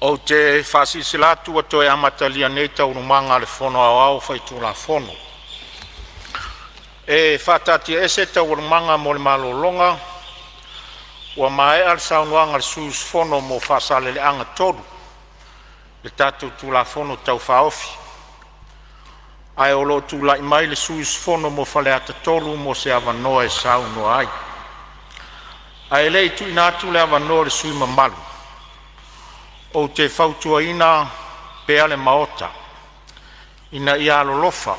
Ou te faasilasila atu ua toe amatalia nei Taualumaga a le Fono Aoao Faitulafono. E faataatiaese Taualumaga mo le malologa ua maea le saunoaga a le sui usufono mo Faasaleleaga 3 i le tatou Tulafono Tau Faaofi. Ae o lo o tulai mai le sui usufono mo Faleata 3 mo se avanoa e saunoa ai. Ae le i tuuina atu le avanoa i le sui usufono mamalu, ou te fautuaina pea le Maota, Ina ia alolofa,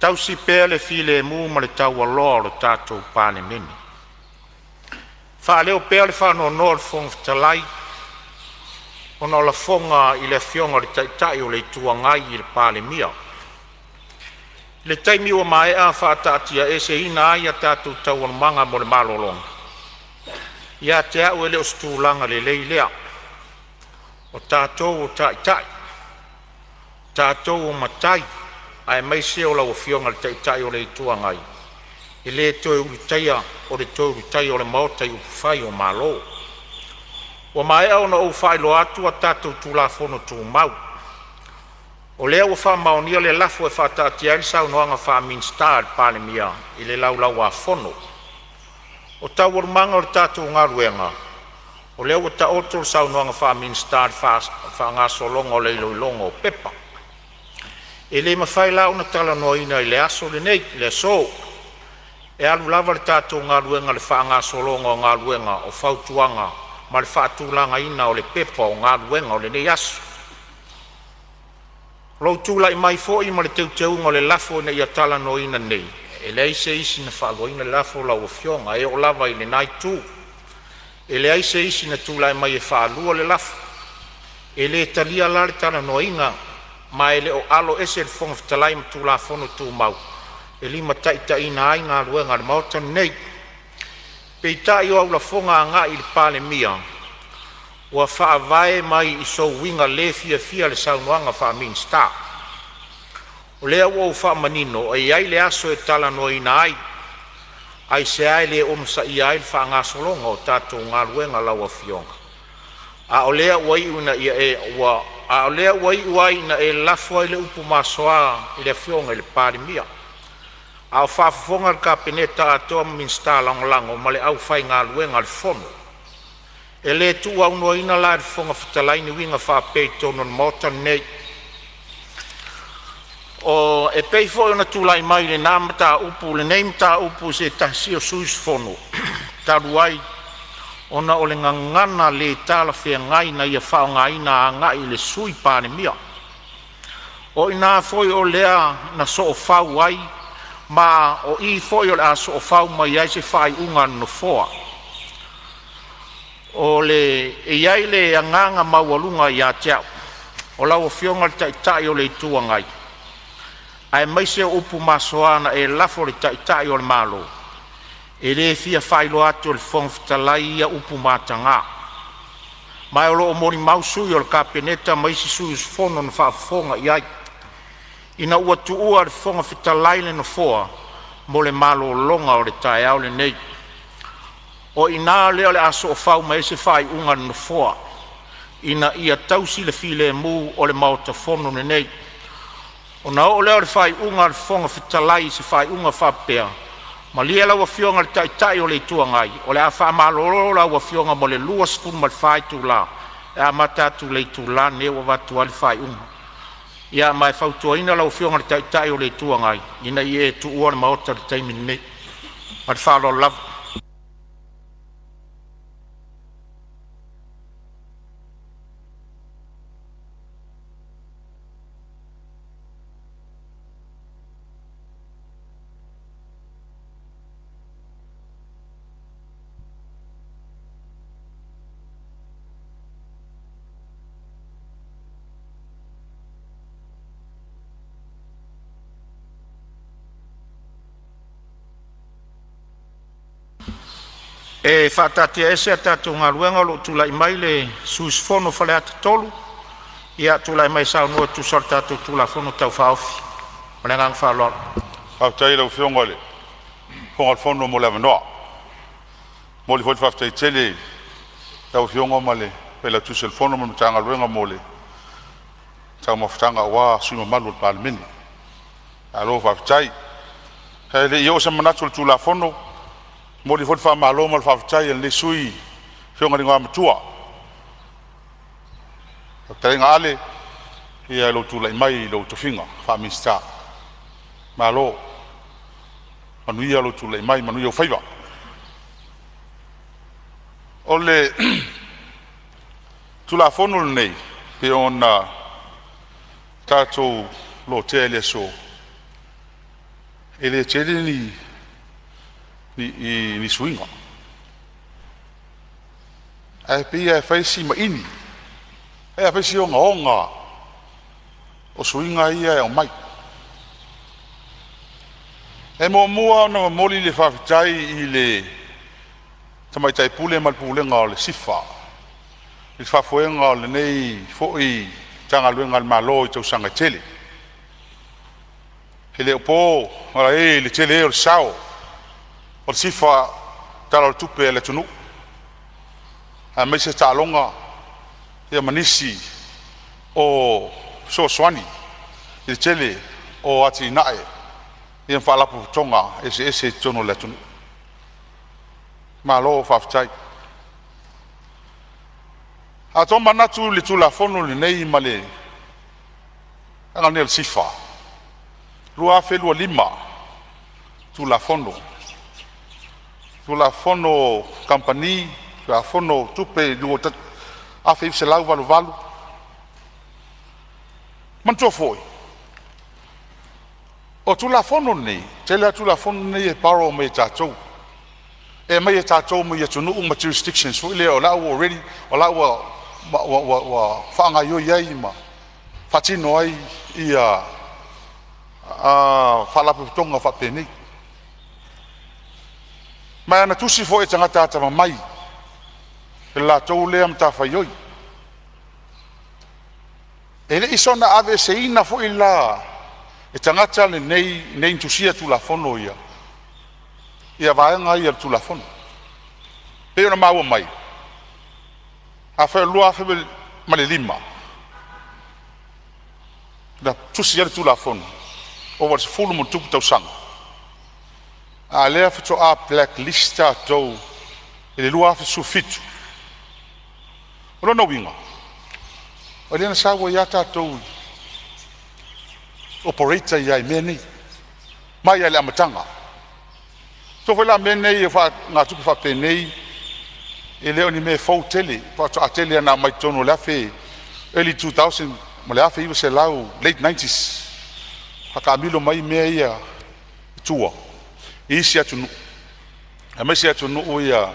tausi pea le filemu ma le taualoa o le tatou Palemene. E faaleo pea le faanoanoa o le Fofoga Fetalai ona o lafoga a le Afioga i le Taitai o le Itu Agai i le Palemia i le taimi ua maea faataatiaeseina ai a tatou Taualumaga mo le malologa. Ia te a'u e le o se tulaga lelei lea. O tatou o taitai, o tatou o matai, aemaise o lau Afioga i le Taitai o le Itu Agai, e le toe ulutaia o le toe ulutaia o le Maota i upufai o Malo. Ua maea ona ou faailoa atu a tatou Tulafono Tumau. O lea ua faamaonia le lafo e faataatia ai le Saunoaga Faa-Minisita a le Palemia i le Laulau-a-Fono. O Taualumaga o le tatou galuega, o lea ua taoto le Saunoaga Faa-Minisita i le faagasologa o le iloiloga o pepa. E le mafai la ona talanoaina i le aso. E alu lava le tatou galuega i le faagasologa o galuega o fautuaga ma le faatulagaina o le Pepa o Galuega o lenei aso. O lou tulai mai foi ma le teuteuga o le lafo ina ia talanoaina nei, e leai se isi na faaluaina le lafo lau Afioga e oo lava i lena itu. E leai se isi na tulai mai e faalua le lafo. E le talia la le talanoaina ma e le o aloese le Fofoga Fetalai ma Tulafono Tumau e limataitaiina ai galuega a le Maota lenei. Peitai o au lafoga agai i le Palemia ua faavae mai i sou uiga le fiafia i le Saunoaga Faa-Minisita. O lea ua ou faamanino e i ai le aso e talanoaina ai. Aisea e le onosaia ai le faagasologa o le tatou galuega lau Afioga? A o lea ua iu ai ina e lafo ai le upu masoa i le Afioga i le Palemia, a o faafofoga le Kapeneta atoa ma Minisita Lagolago ma le aufaigaluega a le Fono. E le tuuaunoaina la e le Fofoga Fetalai ni uiga faapea i totonu o le Maota lenei. E pei foi ona tulai mai lena mataupu lenei mataupu i se tasi o sui usufono talu ai ona o le gagana le talafeagai na ia faaaogaina agai i le Sui Palemia. O i ina foi lea na soofau ai ma o i foi o le a soofau mai ai se faaiuga a le Nofoa. E i ai le agaga maualuga ia te au, o lau Afioga i le Taitai o le Itu Agai, aemaise o upu masoa na e lafo i le Taitai o le Malo, e le fia faailoa atu e le Fofoga Fetalai ia upu mataga. Ma o lo o molimau sui o le Kapeneta ma isi sui usufono na faafofoga i ai, ina ua tuua e le Fofoga Fetalai le nofoa mo le malologa o le taeao lenei. O i ina lea o le a soofau mai ai se faaiuga a le Nofoa, ina ia tausi le filemu o le Maota Fono lenei. Ona oo lea o le faaiuga a le Fofoga Fetalai i se faaiuga e faapea; Malie lau Afioga i le Taitai o le Itu Agai, o le a faamalolo lau Afioga mo le 24 itula e amata atu i le itula lenei ua avatu ai le faaiuga. Ia ma e fautuaina lau Afioga i le Taitai o le Itu Agai ina ia e tuua le Maota i le taimi lenei. Ma le faaaloalo lava. E faataatiaese a tatou Galuega o lo o tulai mai le sui usufono mo Faleata 3. Ia, tulai mai e saunoa e tusa o le tatou Tulafono Tau Faaofi. Ma le agaga faaaloalo. Faafetai i lau Afioga i le Fofoga o le Fono mo le avanoa. E momoli foi le faafetai tele i lau Afioga ma le Failautusi o le Fono ma le Matagaluega mo le taumafataga aua sui usufono mamalu o le Palemene. Malo faafetai. Ae le i oo se manatu i le Tulafono, e momoli foi le faamalo ma le faafetai a lenei sui usufono i le Afioga i le Igoamatua lau Fetalaiga Ale i lou tulai mai i lou tofiga faa-Minisita. Malo, manuia lou tulai mai, manuia ou faiva. O le Tulafono lenei pei ona tatou lotea i le aso, e le tele ni suiga, ae pei lava e fai si maini, e fai si ogaoga o suiga ia e aumai. E muamua ona momoli le faafetai i le Tamaitai Pule ma le Pulega o le SIFA i le faafoega o lenei foi Matagaluega a le Malo i tausaga e tele. E le o po malae i le tele o le sao o le SIFA i le Tala o le Tupe a le atunuu, aemaise taaloga ma nisi o fesoasoani i le tele o atinae ma faalapotopotoga eseese i totonu o le atunuu. Malo faafetai. A tomanatu i le Tulafono lenei ma le vaega lenei o le SIFA, 2025 Tulafono, Tulafono o Kamupani, Tulafono o Tupe 1988. Manatua foi o Tulafono nei, tele lava Tulafono nei e borrow mai e tatou, e aumai e tatou mai atunuu ma jurisdictions foi lea o la ua already o la ua ua faagaioi ai ma faatino ai ia faalapotopotoga faapenei. Ma na tusi foi e tagata atamamai i le latou lea matafaioi. E le i soona aveeseina foi la e tagata nei na tusia Tulafono ia vaega ia o le Tulafono. E pei ona maua mai, afai o le 2005 na tusi ai le Tulafono, ova i le 10+ tausaga, a o lea faatoa blacklist tatou i le 2017. O lona uiga, o lea na sau ai lava tatou operate ai lava i mea nei mai lava i le amataga. Iloa foi la mea nei o faaagatupe faapenei e le o ni mea fou tele, faatoa tele lava ina aumai totonu o le early 2000 ma le 1900 late 90s faataamilo mai mea ia i tua i isi atunuu, aemaise atunuu ia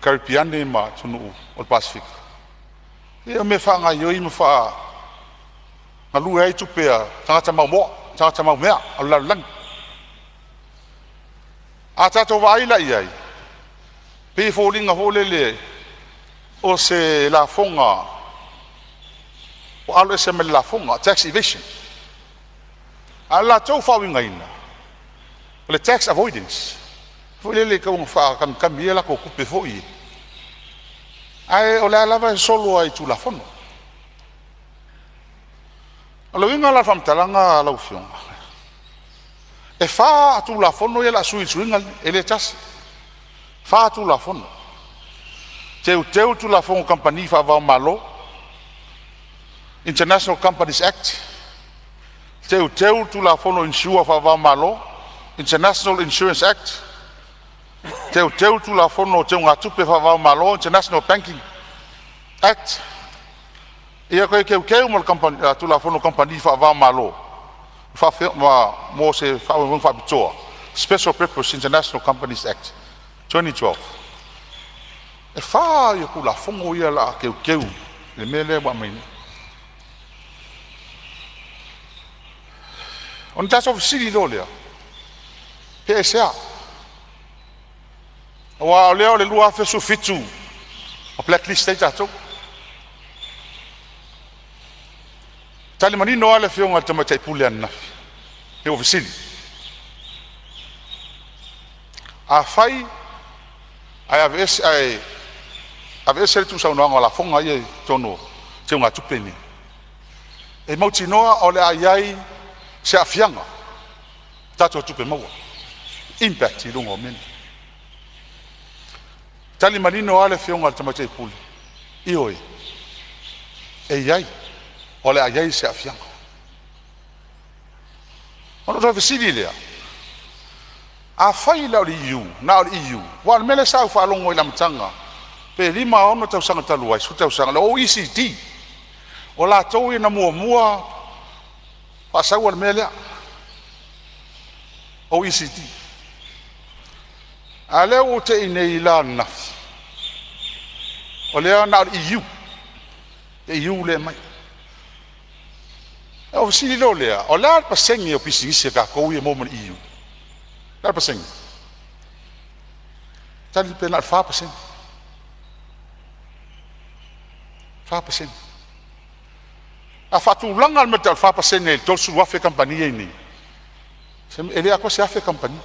Karepeane ma atunuu o le Pasefika. Ia o mea e faagaioi ma faa galue ai tupe a tagata mamoa, tagata maumea o le lalolagi. A tatou vaai la i ai, pei e foliga foi lele o se lafoga ua alo ese mai le lafoga, tax evasion. A o le latou faauigaina, o le tax avoidance, foi lele tau ina faakamikami ai a latou tupe foi ia, ae o la e lava e solo lava i Tulafono. O le uiga la o le faamatalaga lau Afioga, e fa Tulafono ia o le a sui i le suiga lenei, e le tasi, fa Tulafono. Teuteu le Tulafono o Kamupani Faava-o-Malo, International Companies Act, teuteu le Tulafono o Insure Faava-o-Malo, International Insurance Act, teuteu le Tulafono o Teugatupe Faava-o-Malo, International Banking Act, ia toe teuteu ma le Tulafono o Kamupani Faava-o-Malo mo se faamoemoega faapitoa, Special Purpose International Companies Act 2012. E fa ia Tulafono ia o le a teuteu i le mea lea ua aumai nei. Ona tatou fesili loa lea, pe aisea? Aua o lea o le 2017 na blacklist ai tatou. Tali manino lava le Afioga i le Tamaitai Pule ananafi ina ua fesili, afai ae aveese, ae Aveese le tuusaunoaga o lafoga ia i totonu o teugatupe nei, e mautinoa o le a i ai se aafiaga o tatou tupe maua, impact i luga o mea nei. Tali manino lava le Afioga i le Tamaitai Pule, ioe, e i ai, o le a i ai se aafiaga. Ona ou toe fesili lea, afai la o le EU, na o le EU, aua o le mea lea sa ou faalogo i le amataga pe 5, 6 tausaga talu ai, 10 tausaga, le OECD, o latou ia na muamua faasaua le mea lea, OECD. A o lea ua tei nei la ananafi, o lea na o le EU, le EU lea e aumai. Ona ou fesili loa lea, o le a le pasene o pisinisi a tatou ia e maua mai le EU? O le a le pasene? Tali pe na o le 4%. 4%. A faatulaga le mea e tau o le 4% i le 30,000 kamupani ia e i ai nei, e le atoa se 1,000 kamupani.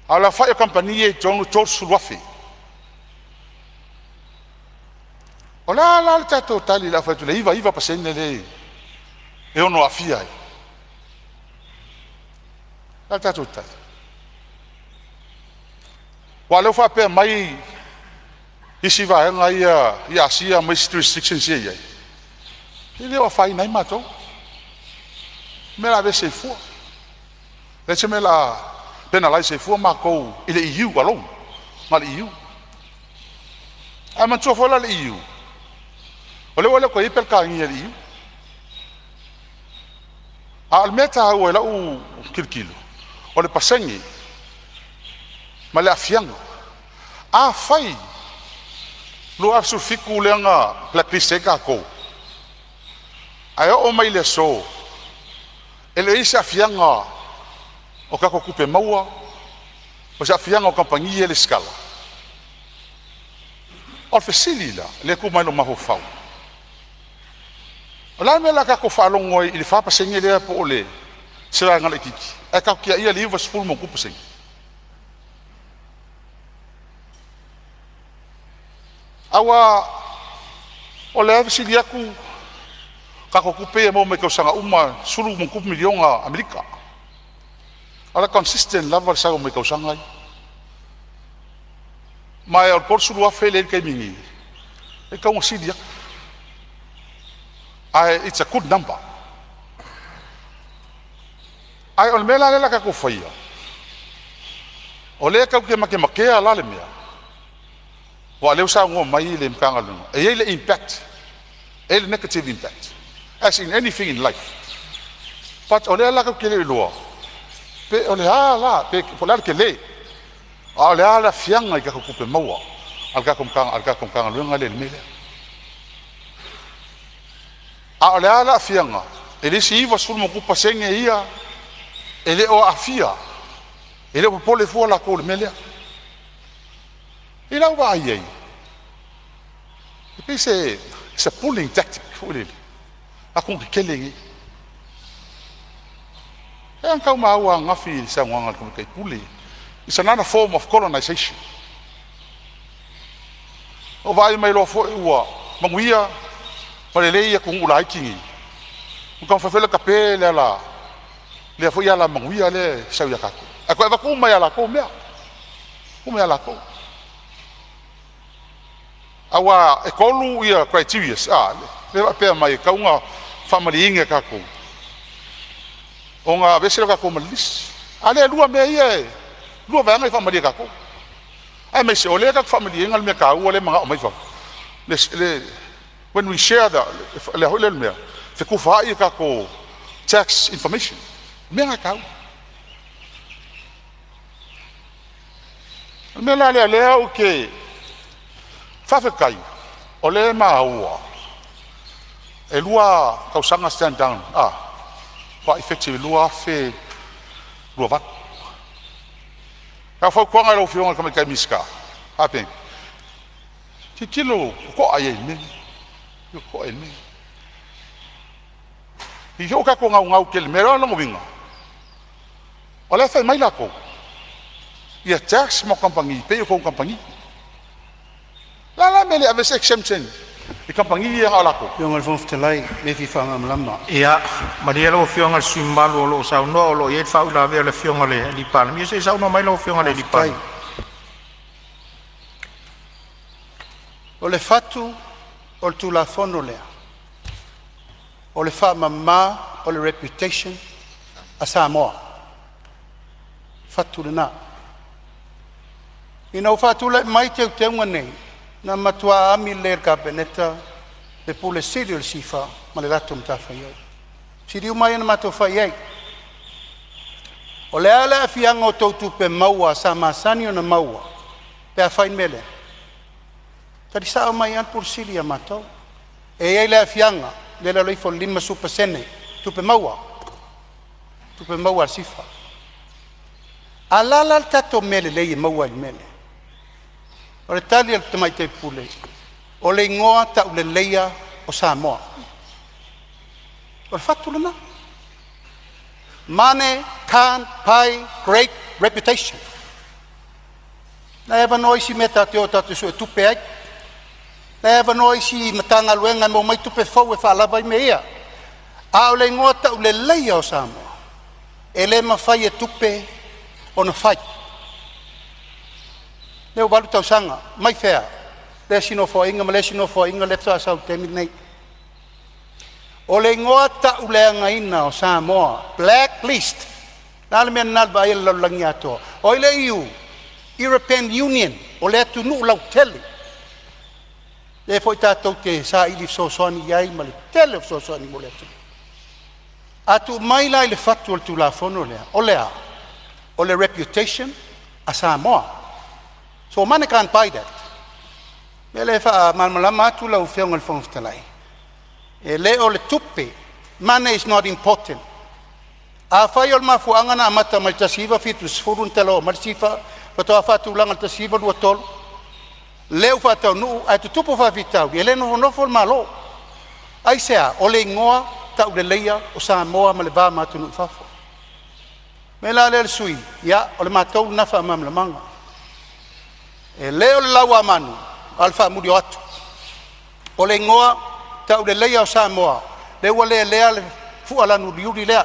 A o le aofai o kamupani ia e i totonu e 30,000. O le a la le tatou tali i le afai atu i le 99% lea e ono aafia ai? O le a le tatou tali? Aua o lea ua faapea mai isi vaega ia i Asia ma isi jurisdictions ia e i ai, e le o afaina ai matou. O mea o le a aveese ai fua. Le se mea o le a penalize ai fua matou i le EU alone, na o le EU. Ae manatua foi la le EU, o lea ua le toe i ai Peretania i le EU. A o le mea taua i lau tilotilo, o le pasene ma le aafiaga. Afai 2017 lea na blacklist ai tatou, ae oo mai le aso e le o i ai se aafiaga o tatou tupe maua, o se aafiaga o kamupani ia e resitala. O le fesili la lea e tu mai lou mafaufau, o le a le mea o le a tatou faalogo ai i le 4% lea po o le se vaega laitiiti, ae tatou tiaia le 90+%? Aua o lea e fesili atu, tatou tupe ia e maua mai tausaga uma, 10+ miliona Amerika. O le consistent lava le sau mai tausaga ia. Ma o le 30,000 lea e i ai i le taimi nei, e tatau ona sili atu. Ae it's a good number. Ae o le mea la lea o le a tatou faia, o lea tatou te matematea la le mea, aua o lea ua saunoa mai le Matagaluega, e i ai le impact, e i ai le negative impact, as in anything in life. But o lea la tatou te le iloa, pe o le a la, pe o le a le tele, a o le a le aafiaga i tatou tupe maua a le tatou Matagaluega lea i le mea lea. A o le a le aafiaga i le isi 90+ pasene ia e le o aafia, e le o popole fua latou i le mea lea. I lau vaai i ai, e pei se pulling tactic foi lele, atunuu tetele nei. E na tau maua ananafi i le saunoaga a le Tamaitai Pule. It's another form of colonization. O vaai mai loa foi ua manuia ma lelei atunuu laiti nei, ua taumafai foi e tape le ala lea foi ala manuia lea e sau ia tatou. Ae toe avatu uma ia latou mea, uma ia latou. Aua e tolu ia criterias, lea faapea mai e tatau ona faamalieina e tatou, ona aveese lea o tatou ma le lisi. A lea e lua mea ia e lua vaega e faamalie e tatou. Aemaise o lea tatou te faamalieina le mea taua lea e manao mai fafo. When we share the le foi lea mea, fetufaai a tatou tax information. Mea na e taua. O le mea la lea lea ou te faafetai, o lea e maua e 2 tausaga stand down, fa effective 2028. A o fautuaga i lau Afioga i le Tamaitai Minisita, faapea, tilotilo totoa i ai i le mea lenei, totoa i le mea lenei. I o tatou naunau tele i le mea lea, o lona uiga, o la e fai mai latou, ia tax mo kamupani, pay o tou kamupani. La la mea le ave se exemption i kamupani ia o latou. Afioga i le Fofoga Fetalai, me fia faamalamalama. Ia, malie lau Afioga i le sui usufono mamalu o lo o saunoa, o lo o i ai le faauilavea a le Afioga i le Palemia. Se i saunoa mai lau Afioga i le Palemia. O le fatu o le Tulafono lea, o le faamama o le reputation a Samoa, fatu lena. Ina ua faatulai mai teuteuga nei, na matua ami lelei e le Kapeneta le Pule Sili o le SIFA ma le latou matafaioi. Sili uma ia na matou fai i ai. O le a le aafiaga o tou tupe maua sa masani ona maua pe a fai le mea lea? Tali sao mai lava le Pule Sili ia matou. E i ai le aafiaga lea e i lalo ifo o le 50% tupe maua, tupe maua a le SIFA. A o le a la le tatou mea lelei e maua i le mea lea? O le tali a le Tamaitai Pule, o le igoa tauleleia o Samoa. O le fatu lena. Money can't buy great reputation. Na e avanoa isi mea tatou te o tatou suetupe ai. Na e avanoa isi Matagaluega e maua mai tupe fou e faalava ai mea ia. A o le igoa tauleleia o Samoa, e le mafai e tupe ona fai. Lea ua 8 tausaga, mai fea? Le isi nofoaiga ma le isi nofoaiga lea faatoa sau i le taimi lenei. O le igoa tauleagaina o Samoa, blacklist. O le a le mea nana i le vaai a le lalolagi atoa? O ai le EU? European Union, o le atunuu lautele. Lea foi tatou te saili fesoasoani i ai ma le tele o fesoasoani mo le atunuu. A tuu mai la i le fatu o le Tulafono lea, o le a? O le reputation a Samoa. So money can't buy that. O le mea lea e faamalamalama atu lau Afioga i le Fofoga Fetalai, e le o le tupe, money is not important. Afai o le mafuaaga na amata mai le 1970 na talauina mai le SIFA faatoa faatulaga i le 1923, lea ua faataunuu ae tutupu faafitauli, e le nofonofo le Malo. Aisea? O le igoa tauleleia o Samoa ma le va ma atunuu i fafo. O le mea la lea le sui usufono, ia o le matou lena faamalamalamaga. E le o le lauamanu, a o le faamulioatu. O le igoa tauleleia o Samoa, lea ua lelea le fua lanu uliuli lea.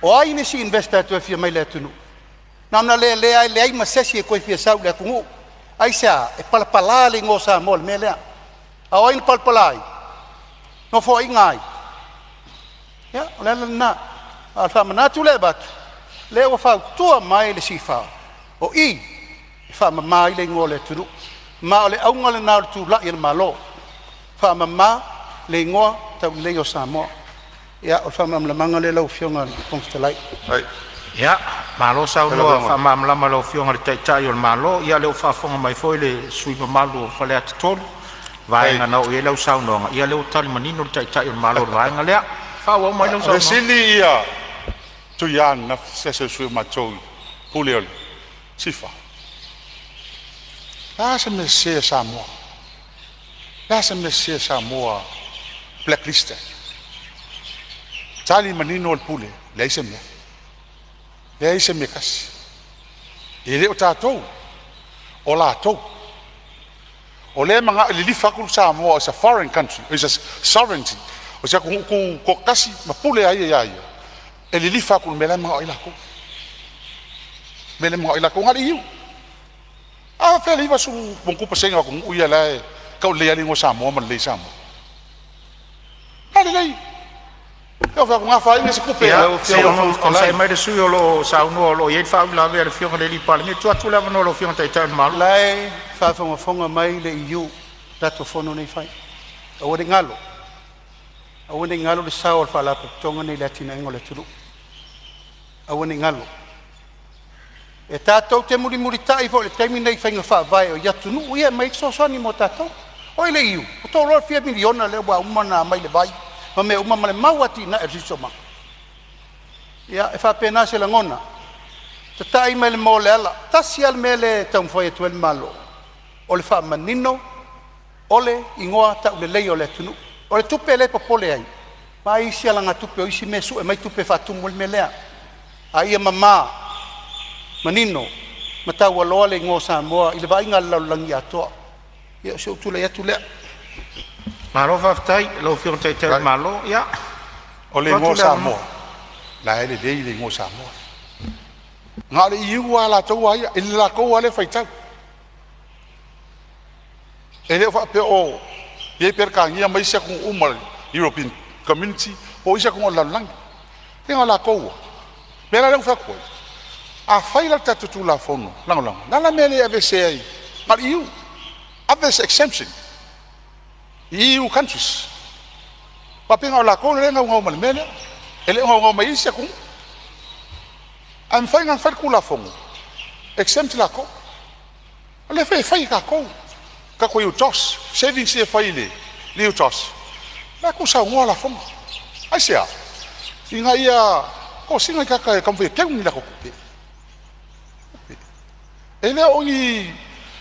O ai nisi investor e toe fia mai i le atunuu? Na ona lelea e leai ma se isi e toe fia sau i le atunuu. Aisea? E palapala le igoa o Samoa i le mea lea. A o ai na palapala ai? Nofoaiga ai? Ia, o le ala lena. A o le faamanatu lea e avatu, lea ua fautua mai le SIFA, o i e faamama ai le igoa o le atunuu. Ma o le auga lena o le tulai o le Malo, faamama le igoa tauleleia o Samoa. Ia, o le faamalamalamaga lea lau Afioga i le Fofoga Fetalai. Ia, malo saunoa faamalamalama i lau Afioga i le Taitai o le Malo. Ia, o lea ua faafofoga mai foi le sui usufono mamalu o Faleata 3, vaega na oo i ai lau saunoaga. Ia, lea ua tali manino le Taitai o le Malo i le vaega lea. Faaauau mai lau Le saunoaga. sili ia tuian na se sui matou pule o le SIFA. La se mea sese Samoa. La se mea sese Samoa blacklisted. Tali manino o le pule, leai se mea. Leai se mea kasi. E le o tatou, o latou. O lea mana e lilifa atu Samoa as a foreign country, is a sovereignty. O se atunuu tu toatasi ma pule ai ia ia. E lilifa atu i le mea la e manao ai latou. Mea le manao ai latou na le EU. A fea le 90+ o atunuu ia la e taulelei lava le igoa Samoa ma lelei Samoa. A lelei. E o atu gafa ai se tupe. Ia, Lau se Afioga i le Fofoga onosai Fetalai, mai le sui usufono o lo o saunoa o lo o i ai le faauilavea a le Afioga i le Palemia. Tuu atu le avanoa i lau Afioga i le Taitai o le Malo. La e faafogafoga mai le EU, tatou fono nei fai. Aua ne i galo, aua ne i galo le sao o le Faalapotopotoga nei i le atinaeina o le atunuu. Aua ne i galo. E tatou te mulimulitai foi i le taimi nei i faiga faavae o i atunuu ia e aumai ai fesoasoani mo tatou. O ai le EU? Ua outou iloa le fia miliona lea ua uma ona aumai le vai ma mea uma ma le mau atinae o le siosiomaga. Ia, e faapena se lagona. Tatai mai le moa o le ala. Tasi lava le mea lea e taumafai atu ai le Malo, o le faamanino o le igoa tauleleia o le atunuu. O le tupe lea e popole ai, vaai isi alagatupe o isi mea e sue mai tupe e faatumu ai le mea lea. A ia mama, manino ma taualoa le igoa o Samoa i le vaaiga a le lalolagi atoa. Ia o si ou tulai atu lea. Malo faafetai i lau Afioga i le Taitai o le Malo. Ia, O le tuu igoa atu o le avanoa. Samoa, la e lelei le igoa o Samoa. Na o le EU lava latou a ia, i le latou lava lea faitau. E le o faapea o i ai Peretania ma isi atunuu uma o le European Community po o isi atunuu o le lalolagi. E na o latou lava. O le mea la lea ou te fai atu ai, afai la le tatou Tulafono Lagolago, o le a la le mea e le aveesea ai na o le EU, ave se exemption i EU countries. Faapea na o latou lea e naunau mai i le mea lea, e le o naunau mai isi atunuu. Ae mafai ona fai le Tulafono, exempt latou. O lea foi e fai e tatou, tatou UTOS, savings ia e fai i le UTOS, o la e tuusaunoa lafoga. Aisea? Ina ia tosina ni tagata e taumafai e teu ni latou tupe. E le o ni,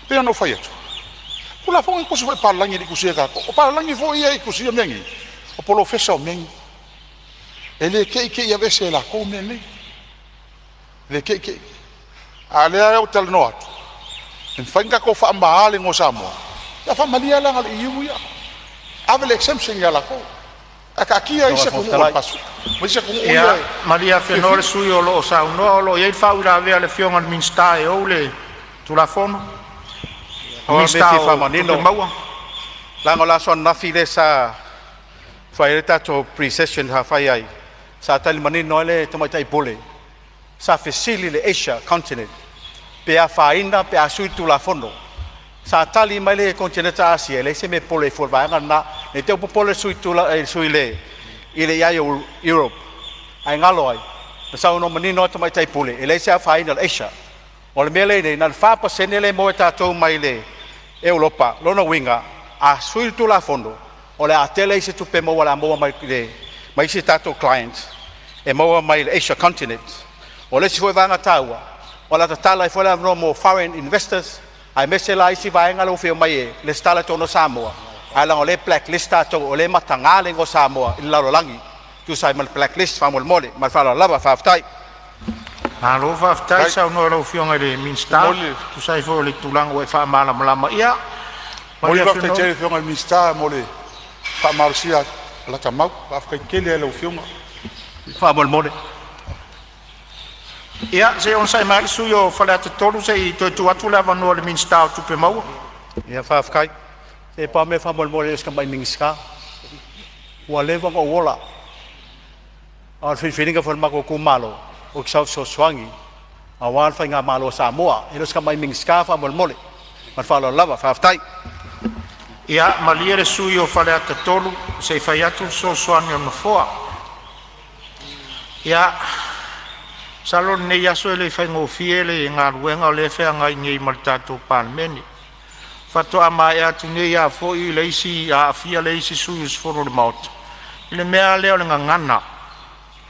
pei ona ou fai atu, Tulafono na tusi foi e papalagi e le i tusia e tatou. O papalagi foi ia e tusia mea nei, o polofesa o mea nei. E le te i te i aveese e latou mea nei, e le te i te i. A o lea ou te talanoa atu, e mafai ona tatou faamamaina le igoa o Samoa, ia faamalie lava la na o le EU ia, ave le exemption ia latou, ae taatia Lau isi Afioga i le atunuu o le Fofoga Pasefika ma isi atunuu Ia, ia e malie afenoa le fiafia. sui usufono o lo o saunoa, o lo o i ai le faauilavea a le Afioga i le Minisita e ou le Tulafono, Fetalai, o le mea e Minisita fia o Tupe faamanino, Maua. leaga o le aso ananafi lea sa fai ai le tatou pre-session sa fai ai, sa tali manino ai le Tamaitai Pule, sa fesili i le Asia continent pe afaina pe a sui le Tulafono. Sa tali mai le konetineta Asia, e leai se mea e popole ai fua i le vaega lena. Ne i te i ua popole le sui tula, le sui i le ia Europe, ae galo ai, na saunoa manino lava Tamaitai Pule, e leai se afaina o le Asia. O le mea lea e i ai nei, na o le 4% lea e maua e tatou mai le Europa, lona uiga, a sui le Tulafono, o le a tele ai se tupe maua o le a maua mai mai isi tatou clients e maua mai le Asia continent. O le isi foi vaega taua, o le a tatala ai foi le avanoa mo foreign investors, aemaise la isi vaega lea ua fia omai e resitala i totonu o Samoa, ae leaga o lea e blacklist tatou, o lea e mataga le igoa o Samoa i le lalolagi, tusa ai ma le blacklist faamolemole. Ma le faaaloalo lava, faafetai. Malo faafetai Faafetai. saunoa i lau Afioga i le Minisita, Momoli le tusa ai foi o le tulaga ua e faamalamalama. Ia, momoli malie le faafetai afenoa. tele i le Afioga i le Minisita mo le faamalosia o lata mau. Faafetai tele lava i lau Afioga. Faamolemole. Ia, se i onosai mai le sui usufono o Faleata 3 se i toe tuu atu le avanoa i le Minisita o Tupe Maua. Ia faafetai. Se pau mea faamolemole i le tamai Minisita, ua leva ona ou ola, a o le filifiliga foi a le matou itumalo, ou te sau e fesoasoani aua le faigamalo a Samoa. E le o se tamai Minisita faamolemole. Ma le faaaloalo lava, faafetai. Ia, malie le sui usufono o Faleata 3 se i fai atu le fesoasoani a le Nofoa. Ia, masalo o lenei aso e le i faigofie le galuega o lea e feagai nei ma le tatou Palemene. Faatoa maea atu nei lava foi le isi aafia le isi sui usufono o le Maota i le mea lea o le gagana.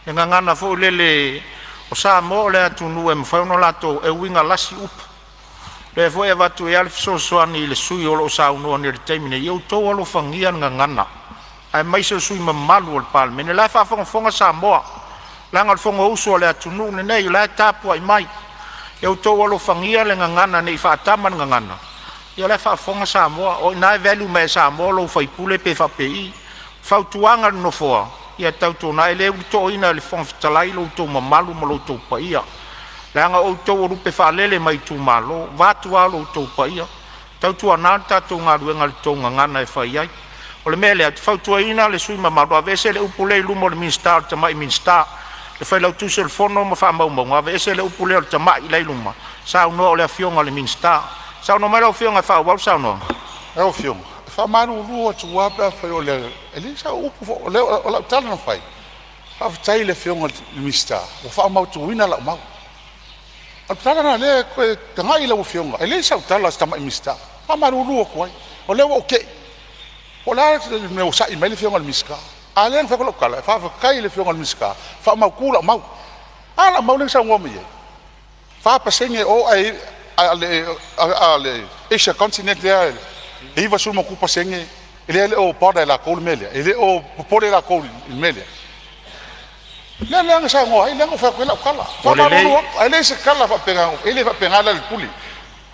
Le gagana foi lele o Samoa o le atunuu e mafai ona latou e uiga lasi upu. O lea foi e avatu ai lava le fesoasoani i le sui usufono o lo o saunoa nei i le taimi nei, ia outou alofagia le gagana, aemaise o sui usufono mamalu o le Palemene. O la e faafogafoga Samoa, leaga o le Fonousu a le atunuu lenei, o la e tapuai mai. Ia outou alofagia le gagana ne i faatama le gagana, ia o la e faafofoga Samoa, o i ina e value mai ai e Samoa lou sui usufono pe faapei. O fautuaga a le Nofoa, ia tautuana, e le ulutoaina e le Fofoga Fetalai lo outou mamalu ma lo outou paia, leaga o outou o lupe faalele mai itumalo, vaeatu lo outou paia, tautuana le tatou galuega i le tou gagana e fai ai. O le mea lea ou te fautuaina le sui usufono mamalu, aveese le upu lea i luma o le Minisita o le tamai Minisita. Le Failautusi o le Fono ma faamaumauga, aveese le upu lea o le tamai la e i luma, saunoa o le Afioga i le Minisita. Saunoa mai lau Afioga e faaauau le saunoaga. Lau Afioga, e faamalulu atu lava pe afai o le… E leai sau upu foi, o lau tala na fai, faafetai i le Afioga i le Minisita ua faamautuina lau mau. O le tala lena o lea e toe tagai lau Afioga, e leai sau tala o se tamai Minisita. E faamalulu atu ai, o lea ua ou tei, po o le a le mea ua sa'i mai ai le Afioga i le Minisita. A o lea na fai atu lau tala, e faafetai i le Afioga i le Minisita ua faamautu lau mau. A lau mau lea na saunoa mai ai, 4% o ae a o le Asia continent lea e 90+% e le o bother e latou le mea lea, e le o popole latou i le mea lea. Lea na saunoa ai, lea na ou fai atu ai lau tala. O Faamalulu lelei. atu, ae le se tala faapena, e le faapena le pule.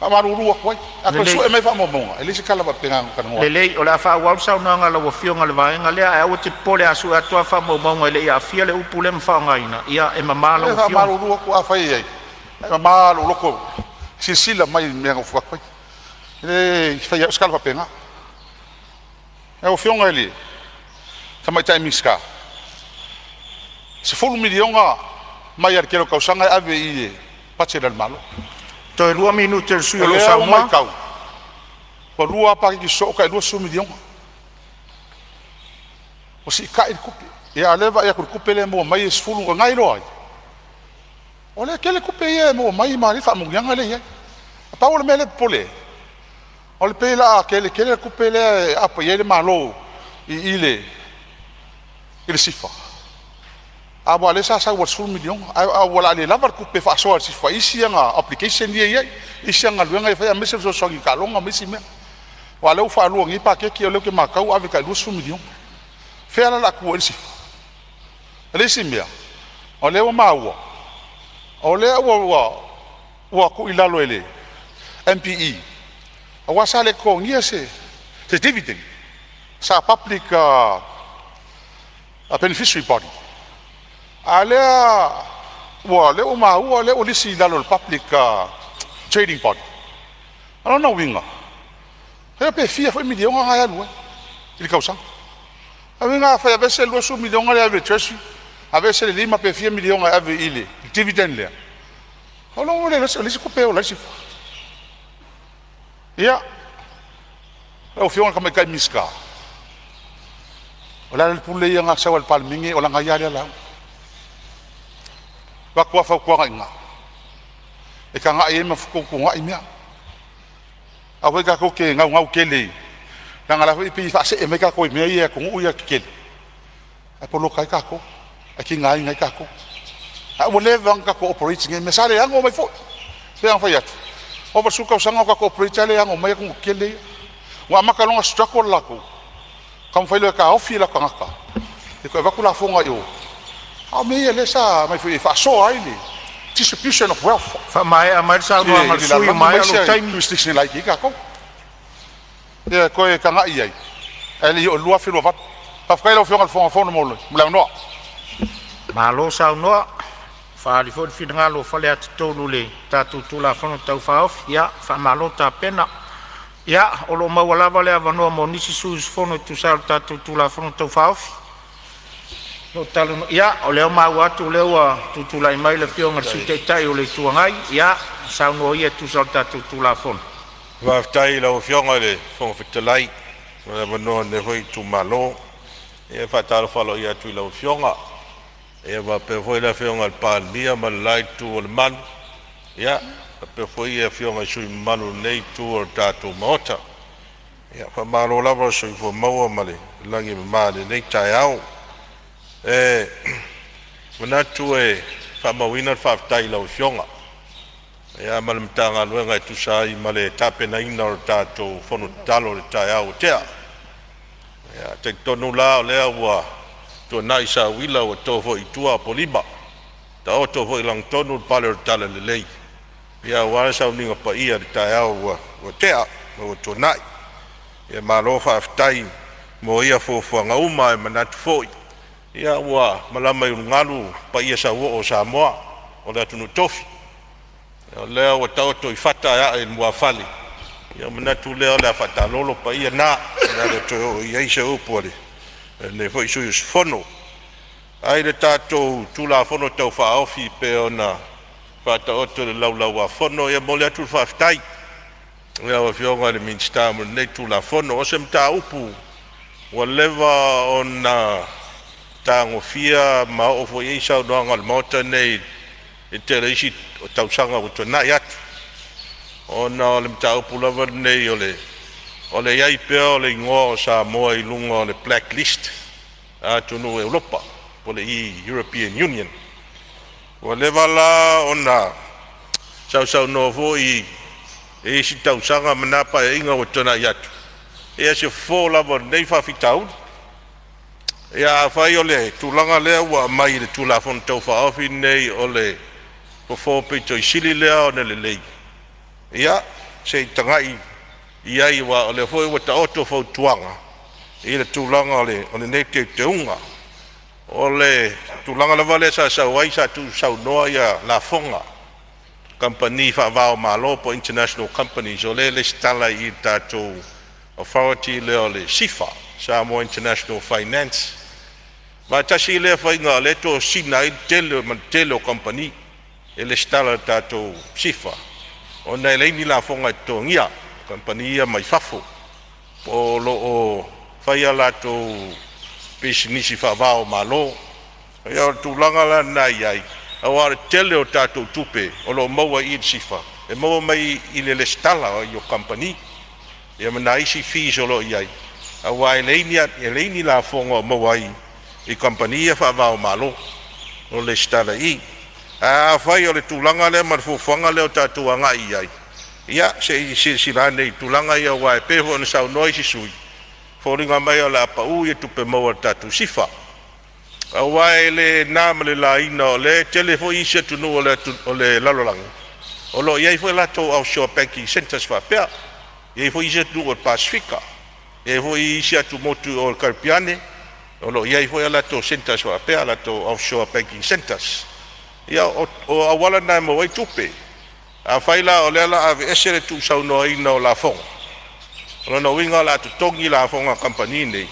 Faamalulu atu ai, a toe sue mai faamaumauga, e leai se tala faapena na talanoa ai. Lelei, o le a faaauau le saunoaga a lau Afioga i le vaega lea, ae aua e te popole a sue atu lava faamaumauga e le i aafia le upu lea ma faaaogaina, ia e mama lau E Afioga. Faamalulu atu, afai e i ai, ae mama lou loto e silasila mai i le mea na ou fai atu ai. E le faia au se tala faapena. Lau Afioga i le Tamaitai Minisita, $10 miliona mai lava i le tele o tausaga e ave i le budget a le Malo. Toe 2 minute o le sui O usufono o lo o lea ua saunoa. matau, ua lua lava paketi sosoo e tai $20 miliona. Ua siitai le tupe. Ia a o lea e vaai atu i le tupe lea e maua mai e 10, o lena e iloa ai, o lea e tele tupe ia e maua mai ma alii faamanuiaga lea e i ai. Na pau o le mea lea e popole ai, o le pei o le a tele tele le tupe lea e aapa i ai le Malo i le SIFA, aua o lea sa sau i le $10 miliona, ae ua o le a le lava le tupe e faasoa a le SIFA i isi ana obligation ia e i ai, isi ana galuega ia e fai aemaise o le fesoasoani i taaloga ma isi mea. Aua o lea ua faalua nei paketi o lea ou te matau ua ave tai $20 miliona. O fea la o le a tua i ai le SIFA? O le isi mea, o lea ua maua o lea ua tuu i lalo e le MPE aua sa le totogia se dividend, sa public beneficiary body, a o lea ua maua o lea ua lisi i lalo o le public trading body. O lona uiga, e pe fia foi miliona na e alu ai i le tausaga. O lona uiga afai e aveese le $20 miliona lea e ave i le Treasury, aveese le 5 pe fia miliona e ave i le dividend lea, o lona uiga ua leai se tupe e ola ai le SIFA. Ia, lau Afioga i le Tamaitai Minisita, o le a le pule ia na sau lava i le Palemene o lana ia lava lea lauga. E avatu lava fautuaga i ina e tagai ai ma fetuutuunai mea. Aua foi tatou te naunau tele leaga o la e foi e pei e faasee mai tatou i mea ia e atunuu ia tetele ae poloka ai tatou, ae tigaina ai tatou. Ae ua leva ona tatou operate i nei mea, sa le ano mai foi. E pei ona fai atu, ova i le 10 tausaga o tatou operate ae le ano mai atunuu tetele ia. Ua amata loa ona struggle latou, taumafai loa e taofi o latou tagata e toe avatu lafoga i o, a o mea ia lea sa aumai foi e faasoa ai le distribution of wealth Faamaea mai le saunoaga a i le le sui usufono ua lalolagi ma maea isi lou taimi. jurisdiction e laiti ai tatou. Ia toe tagai i ai ae le i oo i le 2028. Faafetai lau Afioga i le Fofoga Fono mo le avanoa. Malo saunoa, faaali foi le finagalo o Faleata 3 i le tatou Tulafono Tau Faaofi. Ia, faamalo tapena. Ia, o lo o maua lava le avanoa mo nisi sui usufono e tusa ai o le tatou Tulafono Tau Faaofi. Ia, o lea ua maua atu o lea ua tutulai mai le Afioga i le Sui Taitai o le Itu Agai. Ia, saunoa ia e tusa o le tatou Tulafono. Faafetai i lau Afioga i le Fofoga Fetalai mo le avanoa o lenei foi itumalo. Ia e faatalofa aloaia atu i lau Afioga, ia faapea foi le Afioga i le Palemia ma le la itu o le malu, ia faapea foi afioga i sui usufono mamalu o lenei itu o le tatou Maota. Ia faamalo lava le soifua maua ma le lagi e mama i lenei taeao. E manatu e faamauina le faafetai i lau Afioga ia ma le Matagaluega e tusa ai ma le tapenaina o le tatou fono tatalo i le taeao ua tea. Ia, e talitonu la o lea ua tuanai sauila ua to foi i tua apolima, taoto foi i lagotonu le pale o le talalelei ia aua le sauniga paia i le taeao ua tea ma ua tuanai. Ia malo faafetai mo ia fuafuaga uma, ae manatu foi ia ua malama i ulugalu paia sauoo o Samoa o le atunuu tofi, o lea ua taoto i fata ae aa i le muafale. Ia ona manatu lea o le a faataalolo paia na, o le a le toe oo i ai se upu a lenei foi sui usufono. Ae i le tatou Tulafono Tau Faaofi pei ona faataoto i le Laulau-a-Fono, e momoli atu le faafetai i lau Afioga i le Minisita mo lenei Tulafono. O se mataupu ua leva ona tagofia ma oo foi i ai saunoaga a le Maota lenei i le tele o isi tausaga ua tuanai atu, ona o le mataupu lava lenei o le i ai pea o le igoa o Samoa i luga o le black list a atunuu o Europa po o le European Union. Ua leva la ona sausaunoa foi i isi tausaga ma na paeaiga ua tuanai atu, ia se fofo lava o lenei faafitauli. Ia afai o le tulaga lea ua aumai i le Tulafono Tau Faaofi lenei o le fofo aupito sili lea ona lelei, ia se i tagai i ai, aua o lea foi ua taoto fautuaga i le tulaga o lenei teuteuga. O le tulaga lava lea sa sau ai, sa tuusaunoa ia lafoga kamupani faava-o-Malo po o international companies, o lea e resitala i le tatou authority lea o le SIFA, Samoa International Finance. Ma e tasi lea faiga o lea e tosina ai le tele ma le tele o kamupani e resitala i le tatou SIFA, ona e leai ni lafoga e totogia kamupani ia mai fafo o lo o fai a latou pisinisi faava-o-Malo. Ia, o le tulaga la lena e i ai, aua o le tele o tatou tupe o lo o maua i le SIFA, e maua mai i le resitala o kamupani, ia ma nai isi fees o lo o i ai, aua e leai ni lafoga o maua ai i kamupani ia faava-o-Malo o resitala i i. Ae afai o le tulaga lea ma le fuafuaga lea o tatou agai i ai, ia se i silasila ane i tulaga ia, aua e pei foi ona saunoa isi sui usufono, e foliga mai o le a pau tupe maua a le tatou SIFA. Aua e le na ma le laina o lea e tele foi isi atunuu o le lalolagi o lo o i ai foi latou offshore banking centers faapea. E i ai foi isi atunuu o le Pasefika, e i ai foi isi atumotu o le Karipiane o lo o i ai foi a latou centers faapea, latou offshore banking centers. Ia, o auala na e maua ai tupe. Afai la o lea o le a aveese le tuusaunoaina o lafoga, o lona uiga o le a totogi lafoga a kamupani nei,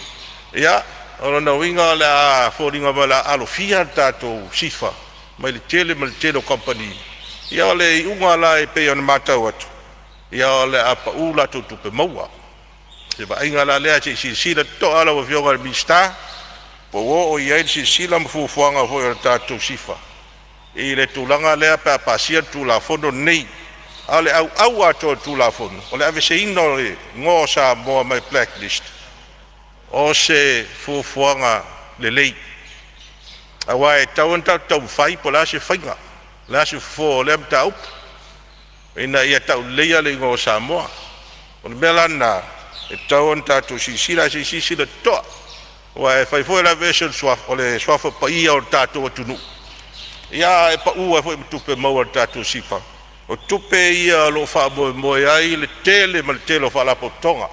ia, o lona uiga o le a foliga mai o le a alofia le tatou SIFA mai le tele ma le tele o kamupani. Ia, o le iuga la e pei ona matau atu, ia o le a pau latou tupe maua. Se vaaiga la lea, se i silasila totoa lau Afioga i le Minisita po ua oo i ai le silasila ma fuafuaga foi o le tatou SIFA i le tulaga lea pe a pasia le Tulafono lenei. A o le auau atoa o le Tulafono, o le aveeseina o le igoa o Samoa mai blacklist, o se fuafuaga lelei, aua e tatau ona tatou taumafai po o le a se faiga, o le a se fofo o lea mataupu ina ia tauleleia le igoa o Samoa. O le mea la lena e tatau ona tatou silasila, ae se i silasila totoa, aua e fai foi o le aveese o le suafa paia o le tatou atunuu, ia ae pau ai foi ma tupe maua a le tatou SIFA. O tupe ia o lo o faamoemoe ai le tele ma le tele o faalapotopotoga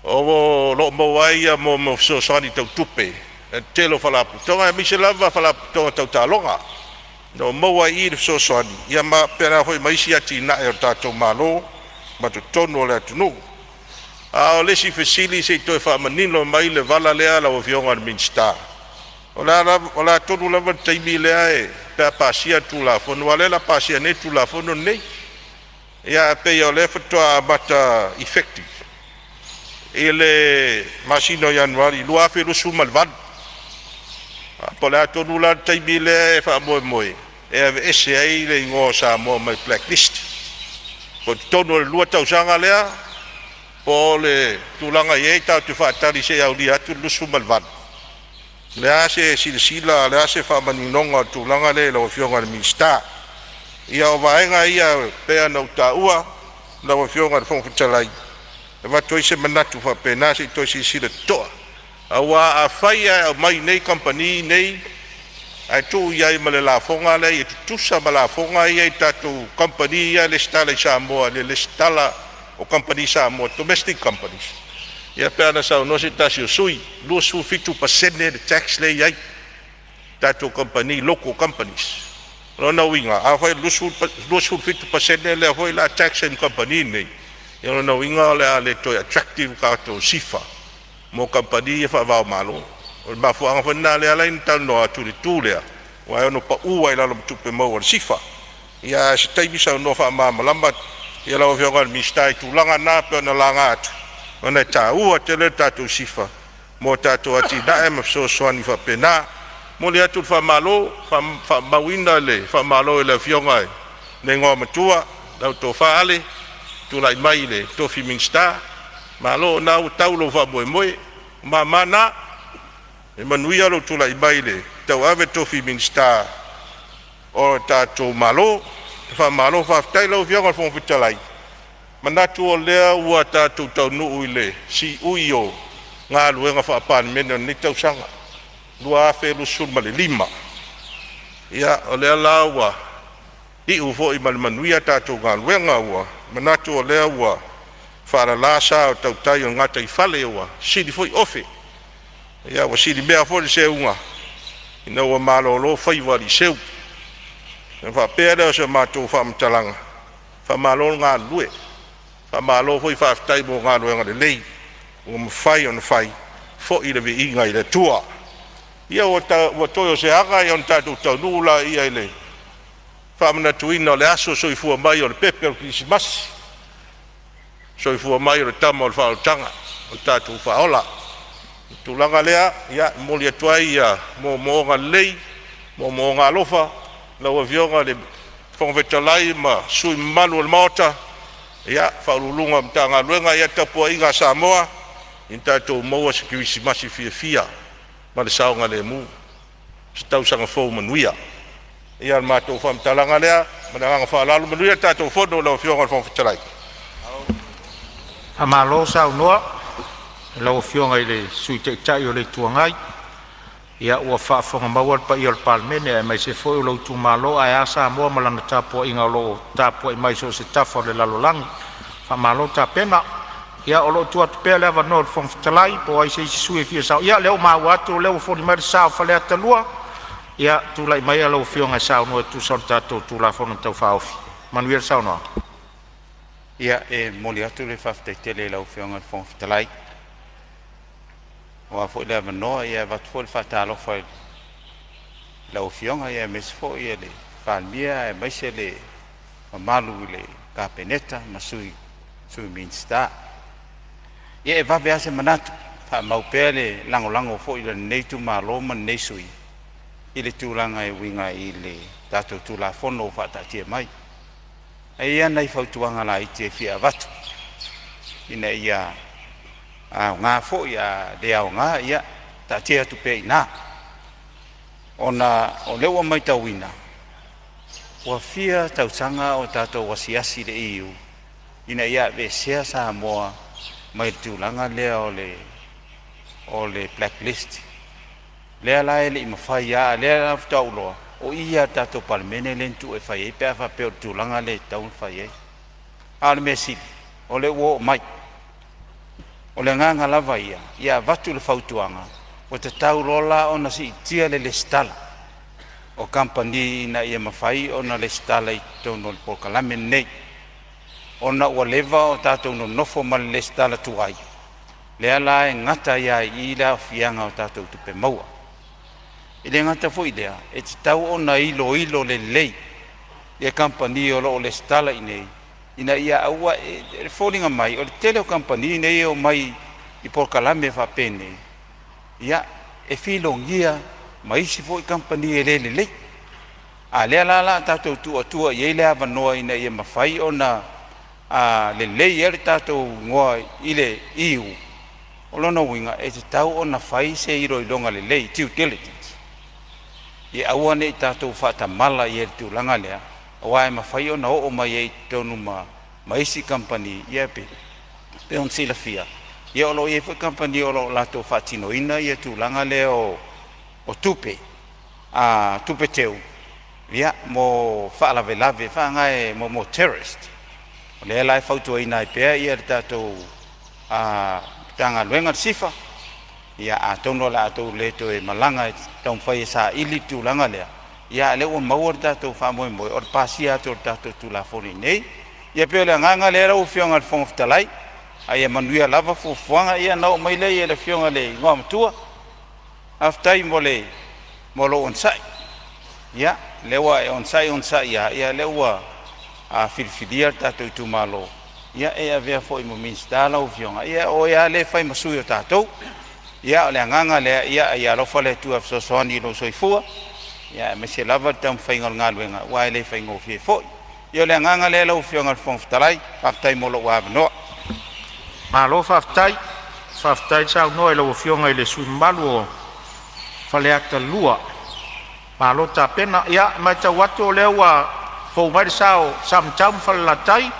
o lo o maua ai ia mo fesoasoani tau tupe e le tele o faalapotopotoga, aemaise lava faalapotopotoga tau taaloga o maua ai i i le fesoasoani, ia ma faapena foi ma isi atinae o le tatou Malo ma totonu o le atunuu. A o le isi fesili, se i toe faamanino mai le vala lea lau Afioga i le Minisita. O le a tonu lava le taimi lea pe a pasia le Tulafono, aua o lea o le a pasia nei le Tulafono lenei, ia ae pei o lea faatoa amata effective i le masina o Ianuari 2028. Po o le a tonu la le taimi lea e faamoemoe e aveese ai le igoa o Samoa mai blacklist? Po o totonu o le 2 tausaga lea, po o le tulaga e i ai tatou te faatali se i aulia atu le 28. O le a se silasila, o le a se faamaninoga o le tulaga lea i lau Afioga i le Minisita? Ia, o vaega ia pei ona ou taua lau Afioga i le Fofoga Fetalai, e avatu ai se manatu faapena, se i toe silasila totoa. Aua afai ae aumai nei kamupani nei ae tuu i ai ma le lafoga lea ia tutusa ma lafoga ia i tatou kamupani ia e resitala i Samoa, le resitala o kamupani Samoa, domestic companies, ia pei ona saunoa se tasi o sui usufono, 27% le tax lea e i ai tatou kamupani, local companies. O lona uiga, afai o le 27% lea foi o le a tax ai ma kamupani nei, ia o lona uiga o le a le toe attractive tatou SIFA mo kamupani ia faava-o-Malo. O le mafuaaga foi lena lea e ala ai ona talanoa atu i le itu lea, aua e ono pau ai i lalo ma tupe maua a le SIFA. Ia, a o se taimi saunoa faamalamalama ia lau Afioga i le Minisita i tulaga na pei ona laga atu, ona e taua tele le tatou SIFA mo tatou atinae ma fesoasoani faapena. Momoli atu le faamalo, faamauina le faamalo i le Afioga i le Igoamatua lau Tofa Ale, tulai mai i le tofi Minisita. Malo, o lena ua tau lou faamoemoe, o mama na, e manuia lou tulai mai i le tauave tofi Minisita o le tatou Malo. Faamalo faafetai. Lau Afioga i le Fofoga Fetalai, manatu o lea ua tatou taunuu i le siui o galuega faa-Palemene o lenei tausaga 2025. Ia, o lea la ua iu foi ma le manuia tatou galuega, ua Manatu o lea ua faalala sa o tautai o le gataifale ua sili foi ofe, ia ua silimea foi le seuga ina ua malolo faiva o aliiseu. Ona faapea lea o se matou faamatalaga, faamalo le galulue, faamalo foi faafetai mo galuega lelei ua mafai ona fai, foi le viiga i le Atua. Ia ua toe o se aga ona tatou taunuu laia i le faamanatuina o le aso soifua mai o le pepe o le Kerisimasi, soifua mai o le Tama o le Faaolataga, o le tatou Faaola. O le tulaga lea, e momoli atu ai moomooga lelei, moomooga alofa lau Afioga i le Fofoga Fetalai ma sui usufono mamalu o le Maota, Ofisa Sili o Pulega o Matagaluega, le tapuaiga a Samoa, ia tatou maua se Kerisimasi fiafia ma le saogalemu, se tausaga fou manuia. Ia o le matou faamatalaga lea ma le agaga faaaloalo. Manuia le tatou fono lau Afioga i le Fofoga Fetalai. Faamalo saunoa i lau Afioga i le Sui Taitai o le Itu Agai. Ia ua faafofoga maua le paia o le Palemene aemaise foi o lou itumalo ae a Samoa ma lana tapuaiga o lo o tapuai mai i so o se tafa o le lalolagi. Faamalo tapena. Ia o lo o tuu atu pea le avanoa i le Fofoga Fetalai po o ai se isi sui usufono e fia saunoa. Ia lea ua maua atu o lea ua foliga mai le sa o Faleata 2. Ia tulai maia lau Afioga e saunoa e tusa o le tatou Tulafono Tau Faaofi. Manuia le saunoaga. Ia, e momoli atu le faafetai tele i lau Afioga i le Fofoga Fetalai aua foi le avanoa. E avatu foi le faatalofa i lau Afioga aemaise foi le Palemia aemaise le mamalu i le Kapeneta ma Sui Minisita. Ia e vave lava se manatu e faamau pea le lagolago foi a lenei itumalo ma lenei sui usufono i le tulaga e uiga i le tatou Tulafono ua faataatia mai. Ae i ai lava nai fautuaga laiti e fia avatu ina ia aoga foi, a le aoga, ia taatia atu pea i ina. Ona o lea ua matauina ua fia tausaga o tatou asiasi i le EU ina ia aveesea Samoa mai le tulaga lea o le black list. Lea la e le i mafai lava, a o lea la faatoa ou iloa, o i lava i le tatou Palemene lea na tuu e fai ai pe a faapea o le tulaga lea e tatau ona fai ai. A o le mea sili o lea ua oo mai. O le agaga lava ia, ia avatu le fautuaga, ua tatau loa la ona siitia le resitala o kamupani ina ia mafai ona resitala i totonu o le polokalame lenei, ona ua leva o tatou nonofo ma le resitala tuai, lea la e gata ai lava i i le aafiaga o tatou tupe maua. E le gata foi i lea, e tatau ona iloilo lelei kamupani o lo o resitala i inei ina ia aua… E foliga mai o le tele o kamupani nei e omai i polokalame faapenei, ia e filogia ma isi foi kamupani e le lelei. A o lea la o le a tatou tuu atua i ai le avanoa ina ia mafai ona lelei ai le tatou igoa i le EU, o lona uiga e tatau ona fai se iloiloga lelei, due diligence, ia aua ne i tatou faatamala i ai i le tulaga lea, aua e mafai ona oo mai ai i totonu ma isi kamupani. Ia pei ona silafia, ia o lo o i ai foi kamupani o lo o latou faatinoina ia tulaga lea o tupe tupe teu ia mo faalavelave faaaoga e mo terrorist. O lea la e fautuaina ai pea le tatou Matagaluega o le SIFA, ia atonu o le a outou le toe malaga e taumafai e saili le tulaga lea, ia a o lea ua maua le tatou faamoemoe o le pasia atu o le tatou Tulafono i inei. Ia pei o le agaga lea lau Afioga i le Fofoga Fetalai, a ia manuia lava fuafuaga. Ia ona oo mai lea i le Afioga i le Igoamatua, faafetai mo lou onosai. Ia, lea ua e onosai onosai lava, ia lea ua filifilia le tatou itumalo, ia e avea foi ma Minisita lau Afioga, ia o oe lava lea e fai ma sui o tatou. Ia o le agaga lea, ia alofa le Atua e fesoasoani i lou soifua, aemaise lava le taumafaiga o le galuega, aua e le faigofie foi. Ia o le agaga lea lau Afioga i le Fofoga Fetalai, faafetai mo lou avanoa. Malo faafetai, faafetai saunoa i lau Afioga i le sui usufono mamalu o Faleata 2. Malo tapena. Ia, e matau atu o lea ua fou mai le sa o Samatau ma Falelatai.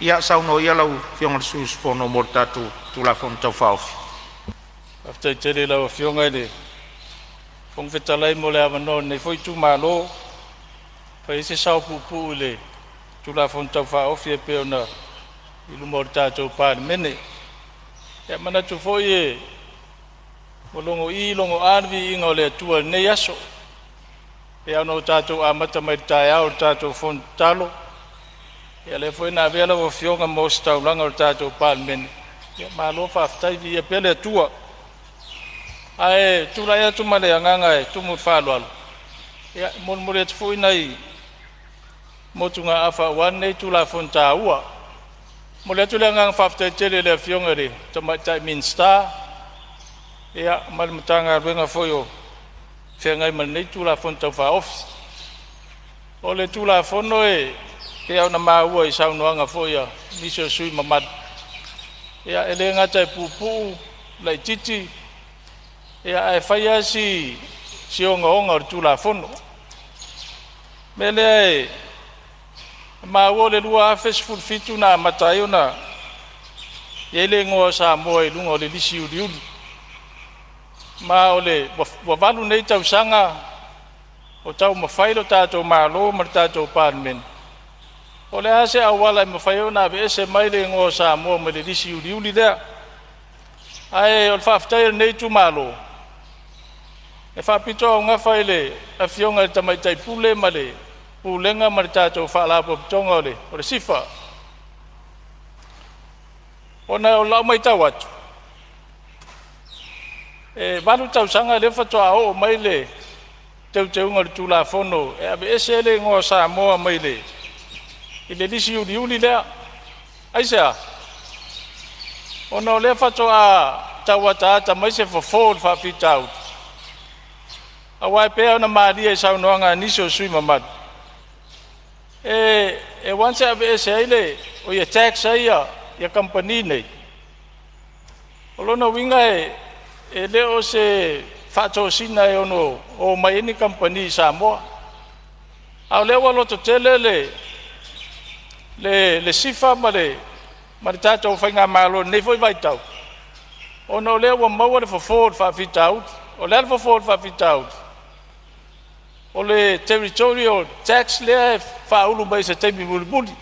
Ia saunoa ia lau Afioga i le sui usufono mo le tatou Tulafono Tau Faaofi. Faafetai tele i lau Afioga i le Fofoga Fetalai mo le avanoa o lenei foi itumalo e fai ai se sao puupuu i le Tulafono Tau Faaofi e pei ona i luma o le tatou Palemene. Ia manatu foi e ua logo'i logo'a le viiga o le Atua i lenei aso, pei ona tatou amata mai i le taeao i le tatou fono tatalo, ia lea foi na avea lau Afioga ma ositaulaga o le tatou Palemene. Ia malo faafetai, viia pea le Atua. Ae tulai atu ma le agaga e tumu i le faaaloalo, ia e molimoli atu foi nai motugaafa aua lenei Tulafono taua. E momoli atu le agaga faafetai tele i le Afioga i le Tamaitai Minisita, ia ma le Matagaluega foi o feagai ma lenei Tulafono Tau Faaofi. O le Tulafono e pei ona maua i saunoaga foi a nisi o sui usufono mamalu, ia e le gata e puupuu laitiiti, ia ae fai lava si ogaoga o le Tulafono. O le mea lea e maua o le 2017 na amata ai ona i ai le igoa o Samoa i luga o le lisi uliuli. Ma o le ua 8 nei tausaga o taumafai lo tatou Malo ma le tatou Palemene, po o le a se auala e mafai ai ona aveese mai le igoa o Samoa mai le lisi uliuli lea. Ae o le faafetai a lenei itumalo, e faapitoaugafa i le Afioga i le Tamaitai Pule ma le Pulega ma le tatou Faalapotopotoga o le SIFA, ona o lau matau atu, e 8 tausaga lea faatoa oo mai le teuteuga o le Tulafono e aveese ai le igoa o Samoa mai le lisi uliuli lea. Aisea? Ona o lea faatoa tau ataata mai se fofo o le faafitauli, aua e pei ona malie i saunoaga a nisi o sui usufono mamalu, e once e aveese ai le, o ia tax ai ia kamupani nei, o lona uiga e le o se faatosina e ono omai ai ni kamupani i Samoa. A o lea ua lototele le SIFA ma le tatou faigamalo i lenei foi vaitau, ona o lea ua maua le fofo o le faafitauli. O le a le fofo o le faafitauli? O le territorial tax lea e faaulu mai i se taimi mulimuli.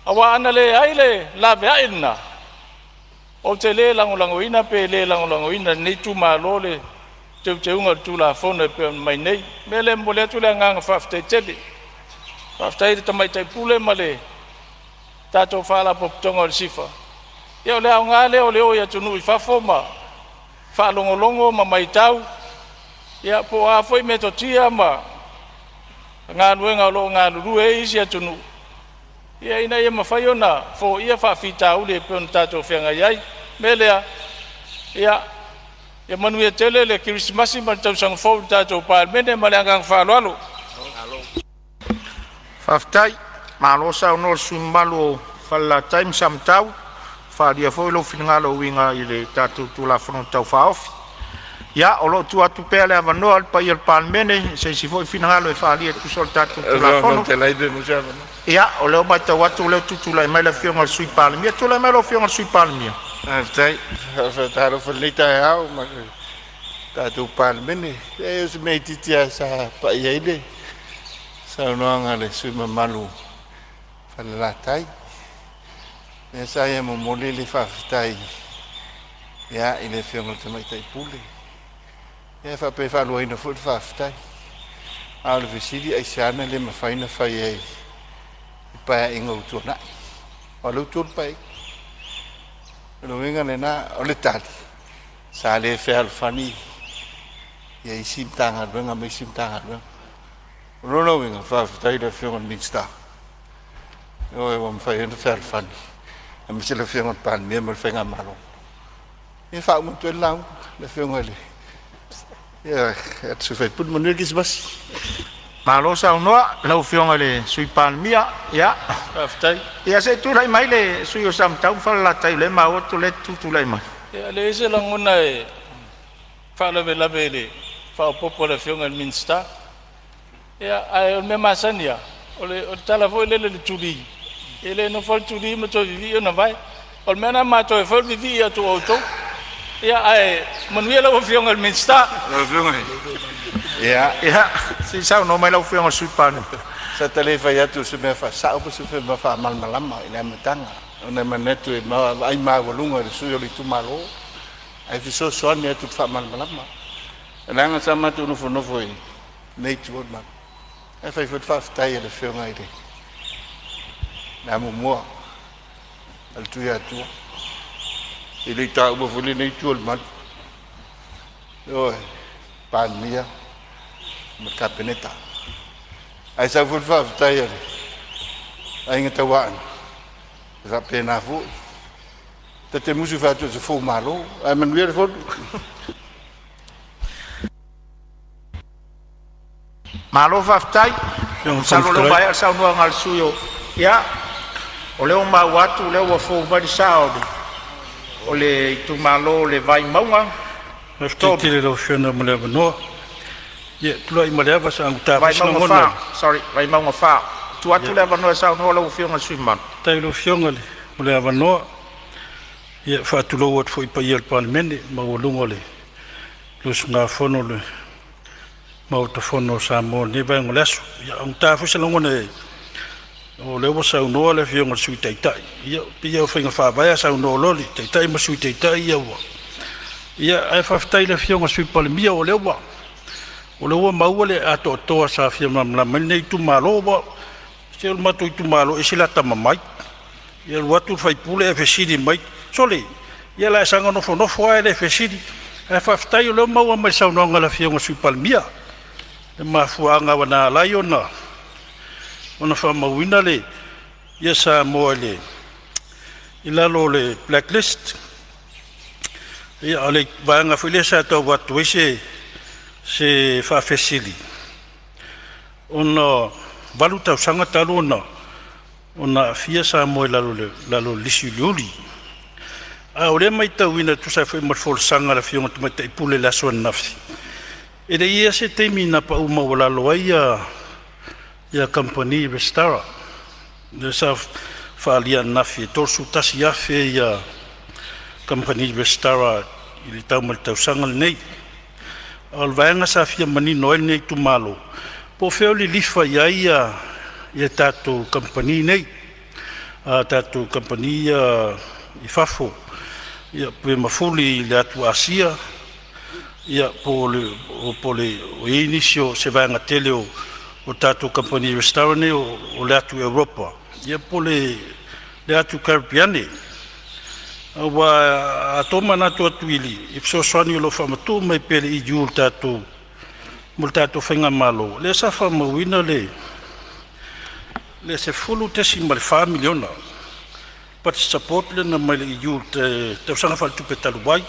Aua ana leai le laveai lena, ou te le lagolagoina pe le lagolagoina e lenei itumalo le teuteuga o le Tulafono e pei ona aumai nei. O le mea lea e momoli atu le agaga faafetai tele. Faafetai i le Tamaitai Pule ma le tatou Faalapotopotoga o le SIFA. Ia o le aoga lea o le o i atunuu i fafo ma faalogologo ma matau, ia po o a foi metotia ma galuega o lo o galulue ai isi atunuu, ia ina ia mafai ona foia faafitauli e pei ona tatou feagai ai. O le mea lea, ia manuia tele le Kerisimasi ma le Tausaga Fou i le tatou Palemene ma le agaga faaaloalo. Faafetai, malo saunoa i le sui usufono mamalu o Falelatai ma Samatau, faaalia foi lou finagalo e uiga i le tatou Tulafono Tau Faaofi. Ia, o lo o tuu atu pea le avanoa i le paia o le Palemene i se isi foi finagalo e faaalia e tusa o le tatou Tulafono. Ia, o lea ua matau atu o lea ua tutulai mai le Afioga i le Sui Palemia. Tulai mai lau Afioga i le Sui Palemia. Faafetai. Faatalofa i lenei taeao ma le tatou Palemene. E o se mea itiiti lava sa pai ai le saunoaga a le sui usufono mamalu Falelatai. Lea sa ia momoli le faafetai ia i le Afioga i le Tamaitai Pule, ia faapea e faaluaina foi le faafetai. A o le fesili aisea na le mafai ona fai ai i paeaiga ua tuanai? O lea ua 3 paeaiga. O le uiga lena, o le tali, sa le fealofani ia isi Matagaluega ma isi Matagaluega. O lona uiga, faafetai i le Afioga i le Minisita, ioe, ua mafai ona fealofani, aemaise le Afioga i le Palemia ma le faigamalo. Ia faauma atu ai le lauga, le Afioga i le sui usufono, manuia le Kerisimasi. Malo saunoa lau Afioga i le Sui Palemia. Ia, Faafetai. ia se i tulai mai le sui usufono o Samatau ma Falelatai, o lea e maua atu o lea e tutulai mai. Ia, e leai se lagona e faalavelave i le faaopoopo a le Afioga i le Minisita. Ia, ae o le mea masani lava, o le tala foi lele i le tuli, e le nofo lava le tuli ma toe vivii ona vae. O le mea lena matou e fai o le vivii atu o outou. Ia, ae manuia lau Afioga i le Minisita. Ia, Ia, se i saunoa mai lau Afioga i le Sui Palemia. Sa ta le fai atu o se mea faasao po o se mea faamalamalama i le amataga. Ona e manatu e vaai maualuga i le sui usufono o le itumalo, ae fesoasoani atu i le faamalamalama. Leaga sa matou nofonofo i lenei itu o le malu, ae fai foi le faafetai a le Afioga i le amomua a le Tuiatua, e le i taua foi lenei itu o le malu. Ioe, Palemia ma le Kapeneta. Ae sau foi le faafetai a le Aiga Tauaana, e faapena foi. Ta te musu fai atu o se fou malo, ae manuia le fono. Malo faafetai. Masalo o lea ua maea le saunoaga a le sui usufono o… Ia, o lea ua maua atu o lea ua fou mai le sa o le itumalo o le Vaimauga Faafetai 3. tele i lau Afioga mo le avanoa. Ia, e tulai ma le ava se i augata foi se Vaimauga lagona 4, sorry, Vaimauga 4. Tuu atu le avanoa e saunoa lau Afioga i le sui usufono mamalu. Faafetai i lau Afioga mo le avanoa. Ia, e faatulou atu foi i le paia o le Palemene, le maualuga o le usugafono a le Maota Fono o Samoa i lenei vaega o le aso. Ia, e augata foi se lagona o lea ua saunoa le Afioga i le Sui Taitai. Ia, pei lava o faiga faavae a saunoa loa le Taitai ma le Sui Taitai ia ua… Ia, ae faafetai i le Afioga i le Sui Palemia o lea ua maua le atoatoa sa fia malamalama ai lenei itumalo. Aua se o le matou itumalo e ese le atamamai. E alu atu le sui usufono ae fesili mai, “Sole, ia o le a e saga nofonofo lava e le fesili.” Ae faafetai o lea ua maua mai i le saunoaga a le Afioga i le Sui Palemia le mafuaaga ua na ala ai ona faamauina Samoa i lalo o le black list. Ia, o le vaega foi lea sa tau avatu ai se faafesili, ona e 8 tausaga talu ona aafia Samoa i lalo o le lisi uliuli. A o lea e matauina e tusa ai foi ma le folasaga a le Afioga i le Tamaitai Pule i le aso ananafi, e le i i ai se taimi na pau maualalo ai kamupani resitala. Lea sa faaalia ananafi e 31,000 kamupani resitala i le tau mai le tausaga lenei. A o le vaega sa fia manino ai lenei itumalo, po o fea o lilifa i ai tatou kamupani nei, a tatou kamupani ia i fafo, ia pe mafuli i le atu Asia, ia po o i ai nisi o se vaega tele o tatou kamupani resitala nei o le atu Europa, ia po o le atu Karepeane. Aua a tomanatu atu i fesoasoani o lo o faamatuu mai pea e le EU i le tatou mo le tatou faigamalo, lea sa faamauina le $10.4 miliona budget support lea na aumai le EU i le tausaga faaletupe talu ai.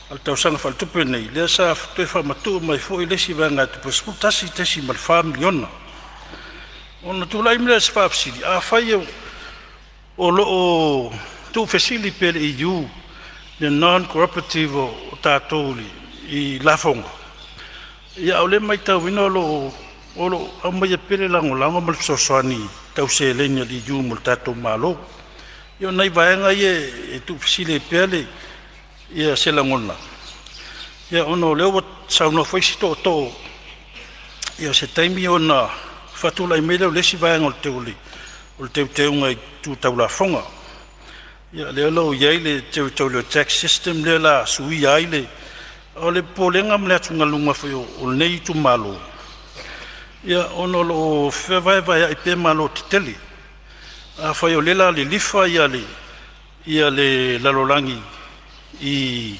A o le tausaga faaletupe lenei, lea sa toe faamatuu mai foi le isi vaegatupe e $11.4 miliona. Ona tulai mai lea o se faafesili, afai o lo o tuufesili pea e le EU le non cooperative o tatou i lafoga, a o lea e matauina o lo o aumaia pea le lagolago ma le fesoasoani tau seleni a le EU mo le tatou Malo. Ia o nai vaega ia e tuufesili ai pea se lagona, ona o lea ua saunoa foi isi tootoo, ia o se taimi ona faatulai mai lea o le isi vaega o le teuteuga i itu tau lafoga. Ia lea o lo o i ai le territorial tax system lea o le a suia ai le… O le popolega ma le atugaluga foi o lenei itumalo, ona o lo o fevaevaea'i pea malo tetele. Afai o lea o le a lilifa le lalolagi i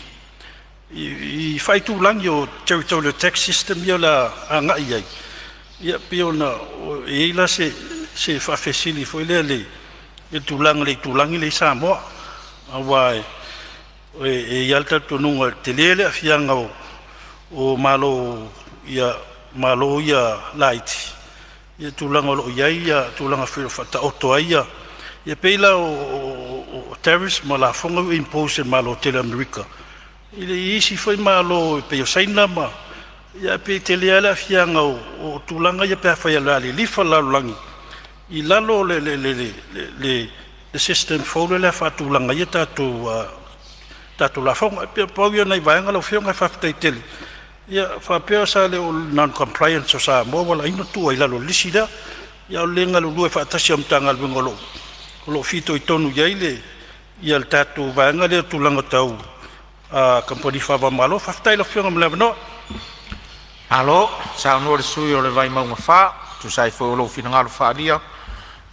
faaitulagi o territorial tax system ia o le a agai i ai, ia pei ona e i ai la se faafesili foi lea i le tulaga i le itulagi lea e i ai Samoa, aua e i ai lava le talitonuga e tele le aafiaga o Malo ia laiti i le tulaga o lo o i ai tulaga foi o lo o faataoto ai ia pei la o tariffs ma lafoga ua impose e le Malo tele o Amerika i isi foi Malo e pei o Saina ma ia ae pei e tele lava le aafiaga o tulaga ia pe afai o le a lilifa le lalolagi i lalo o le system fou lea o le a faatulaga ai tatou lafoga. E pei na pau ia o nai vaega lau Afioga ae faafetai tele. Ia faapea sa le o le non compliance o Samoa ua ala ai ona tuu ai i lalo o le lisi lea, a o le le galulue faatasi o Matagaluega o lo o o lo o fitoitonu i ai le ia le tatou vaega lea o tulaga tau kamupani faava-o-Malo. Faafetai i lau Afioga mo le avanoa. Malo saunoa i le sui usufono o le Vaimauga 4 e tusa ai foi o lou finagalo faaalia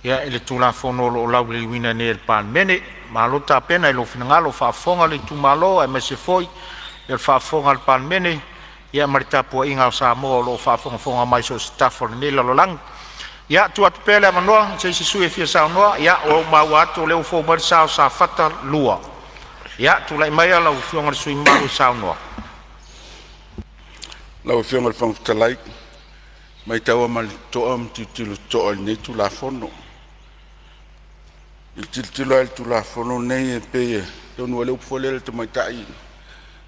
i le Tulafono o lo o lauliliuina nei e le Palemene. Malo tapena i lou finagalo, faafofoga le itumalo aemaise foi le faafofoga a le Palemene ma le tapuaiga a Samoa o lo o faafogafoga mai i so o se tafa o lenei lalolagi. Ia, tuu atu pea le avanoa i se isi sui usufono e fia saunoa. Ia, ua ou maua atu o lea ua fou mai le sa o Safata 2. Ia, tulai maia lau Afioga i le sui usufono mamalu e saunoa. Lau Afioga i le Fofoga Fetalai, e matau lava ma le totoa ma tilotilo totoa i lenei Tulafono. I le tilotilo lava i le Tulafono lenei e pei e tonu lava le upu foi lea a le tamaitai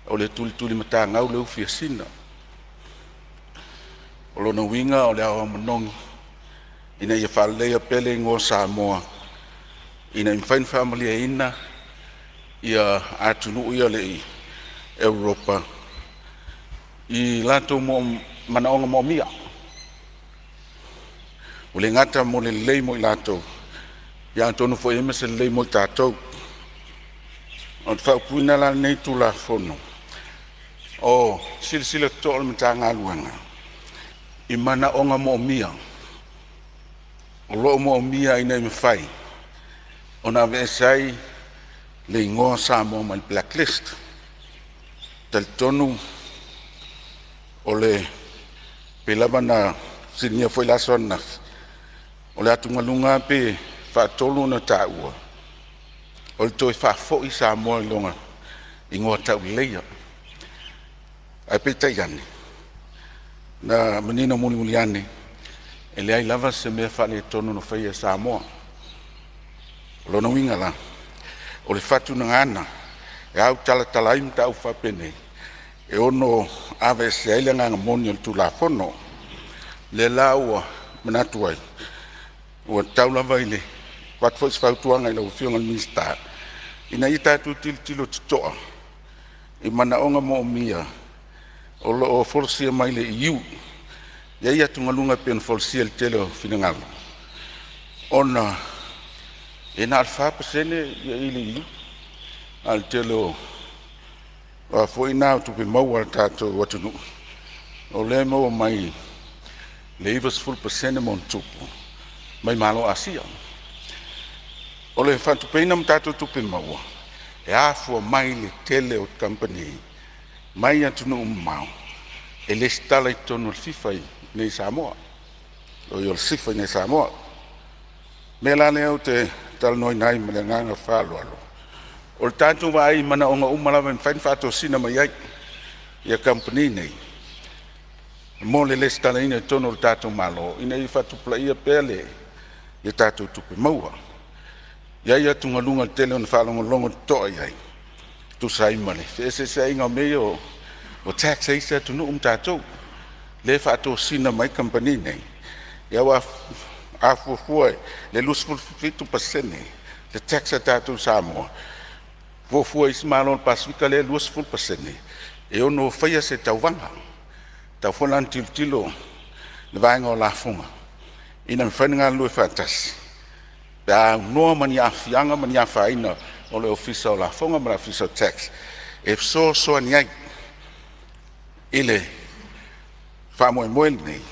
o le tulitulimatagau le ufi a Sina. O lona uiga o le ao a manogi ina ia faaleleia pea le igoa o Samoa ina ia mafai ona faamalieina ia atunuu ia o le Europa i latou manaoga moomia. Ua le gata mo le lelei mo i latou, ia atonu foi e i ai ma se lelei mo i tatou. O le faaupuina la o lenei Tulafono, o silasila totoa le Matagaluega i manaoga moomia o lo o moomia ina ia mafai ona aveese ai le igoa o Samoa mai le Black List. E talitonu o le pei lava ona fesiligia foi le aso ananafi, o le atugaluga lava pei e faatolu ona taua, o le toe faafoi Samoa i lona igoa tauleleia. Ae peitai ane, na manino mulimuli ane, e leai lava se mea faaletonu na faia e Samoa. O lona uiga la, o le faatunagana e autalatala ai mataupu faapenei e ono aveesea ai le agaga moni o le Tulafono. Lea la ua manatu ai, ua tatau lava i le avatu foi o se fautuaga i lau Afioga i le Minisita ina ia tatou tilotilo totoa i manaoga moomia o lo o folasia mai le EU. E i ai atugaluga e pei ona folasia i le tele o finagalo ona e na o le 4% i le EU, a o le tele o a foi na o tupe maua a le tatou atunuu o lea e maua mai le 90% ma ona tupu mai Malo o Asia. O le faatupeina ma tatou tupe maua e afua mai le tele o kamupani mai atunuu mamao e resitala i totonu o le FIFA i Samoa, o le SIFA iinei i Samoa. O le mea la lea ou te talanoaina ai ma le agaga faaaloalo, o le tatou vaai i manaoga uma lava e mafai ona faatosina mai ai kamupani nei mo le resitalaina i totonu o le tatou Malo ina ia faatupulaia pea le tatou tupe maua. E i ai atugaluga tele ona faalogologo totoa i ai e tusa ai ma le feeseeseaiga o mea ia o tax a isi atunuu ma tatou, lea e faatosina mai kamupani nei, aua a fuafua i le 27% le tax a tatou i Samoa, fuafua e isi malo o le Pasefika lea e 20%, e ono faia se tauvaga. E tatau foi la ona tilotilo le vaega o lafoga ina ia mafai ona galulue faatasi pe a aunoa ma ni aafiaga ma ni afaina o le Ofisa o Lafoga ma le Ofisa o Tax e fesoasoani ai i le faamoemoe lenei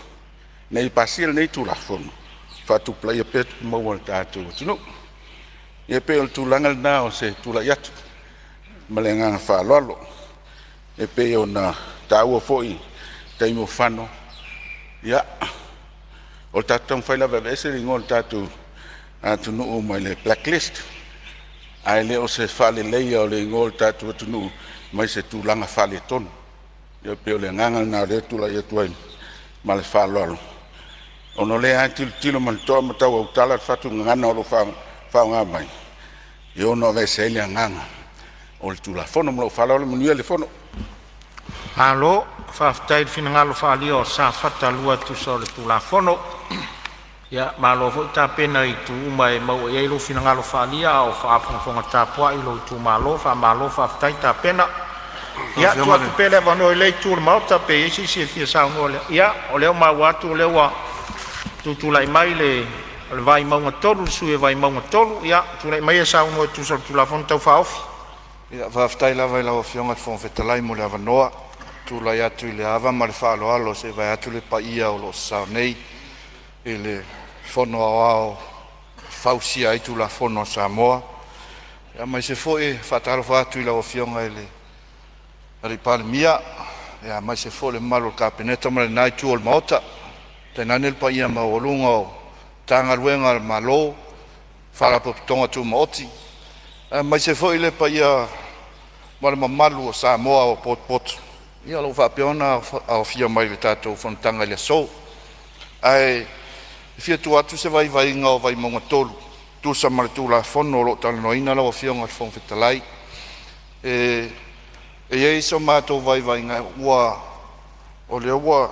ina ia pasia lenei Tulafono e faatupulaia pea tupe maua a le tatou atunuu. Ia pei o le tulaga lena o se tulai atu ma le agaga faaaloalo. E pei ona taua foi i le taimi ua fano, ia, o le tatou taumafai lava e aveese le igoa o le tatou atunuu mai le Black List, ae le o se faaleleia o le igoa o le tatou atunuu mai se tulaga faaletonu. E pei o le agaga lena o lea e tulai atu ai ma le faaaloalo, ona o lea lava e tilotilo ma le totoa ma tau autala le faatuganaga o lo o faaaoga mai e ono aveese ai le agaga o le Tulafono. Ma lou faaaloalo, manuia le fono. Malo faafetai i le finagalo faaalia o Safata 2 e tusa o le Tulafono. Ia malo foi tapena i itu uma e maua i ai lou finagalo faaalia a o faafogafoga tapuai lou itumalo. Faamalo faafetai tapena. Ia, tuu atu pea le avanoa i lea itu o le Maota pe i ai se isi e fia saunoa. Ia, o lea ua maua atu o lea ua tutulai mai le o le Vaimauga 3, le sui usufono o Vaimauga 3. Ia, tulai maia e saunoa e tusa o le Tulafono Tau Faaofi. Ia, faafetai lava i lau Afioga i le Fofoga Fetalai mo le avanoa. Tulai atu i le ava ma le faaaloalo se i vae atu le paia o lo o sasao nei i le Fono Aoao e fausia ai Tulafono a Samoa. Ia, aemaise foi e faatalofa atu i lau Afioga i le Alii Palemia, ia aemaise foi le mamalu o le Kapeneta ma lena itu o le Maota, tainane le paia maualuga o Matagaluega a le Malo, Faalapotopotoga Tumaoti, aemaise foi le paia ma le mamalu o Samoa ua potopoto ia o lo o faapea ona aofia mai i le tatou fonotaga i le aso. Ae fia tuu atu se vaivaiga o Vaimauga 3 e tusa ma le Tulafono o lo o talanoaina lau Afioga i le Fofoga Fetalai. E i ai so matou vaivaiga ua o lea ua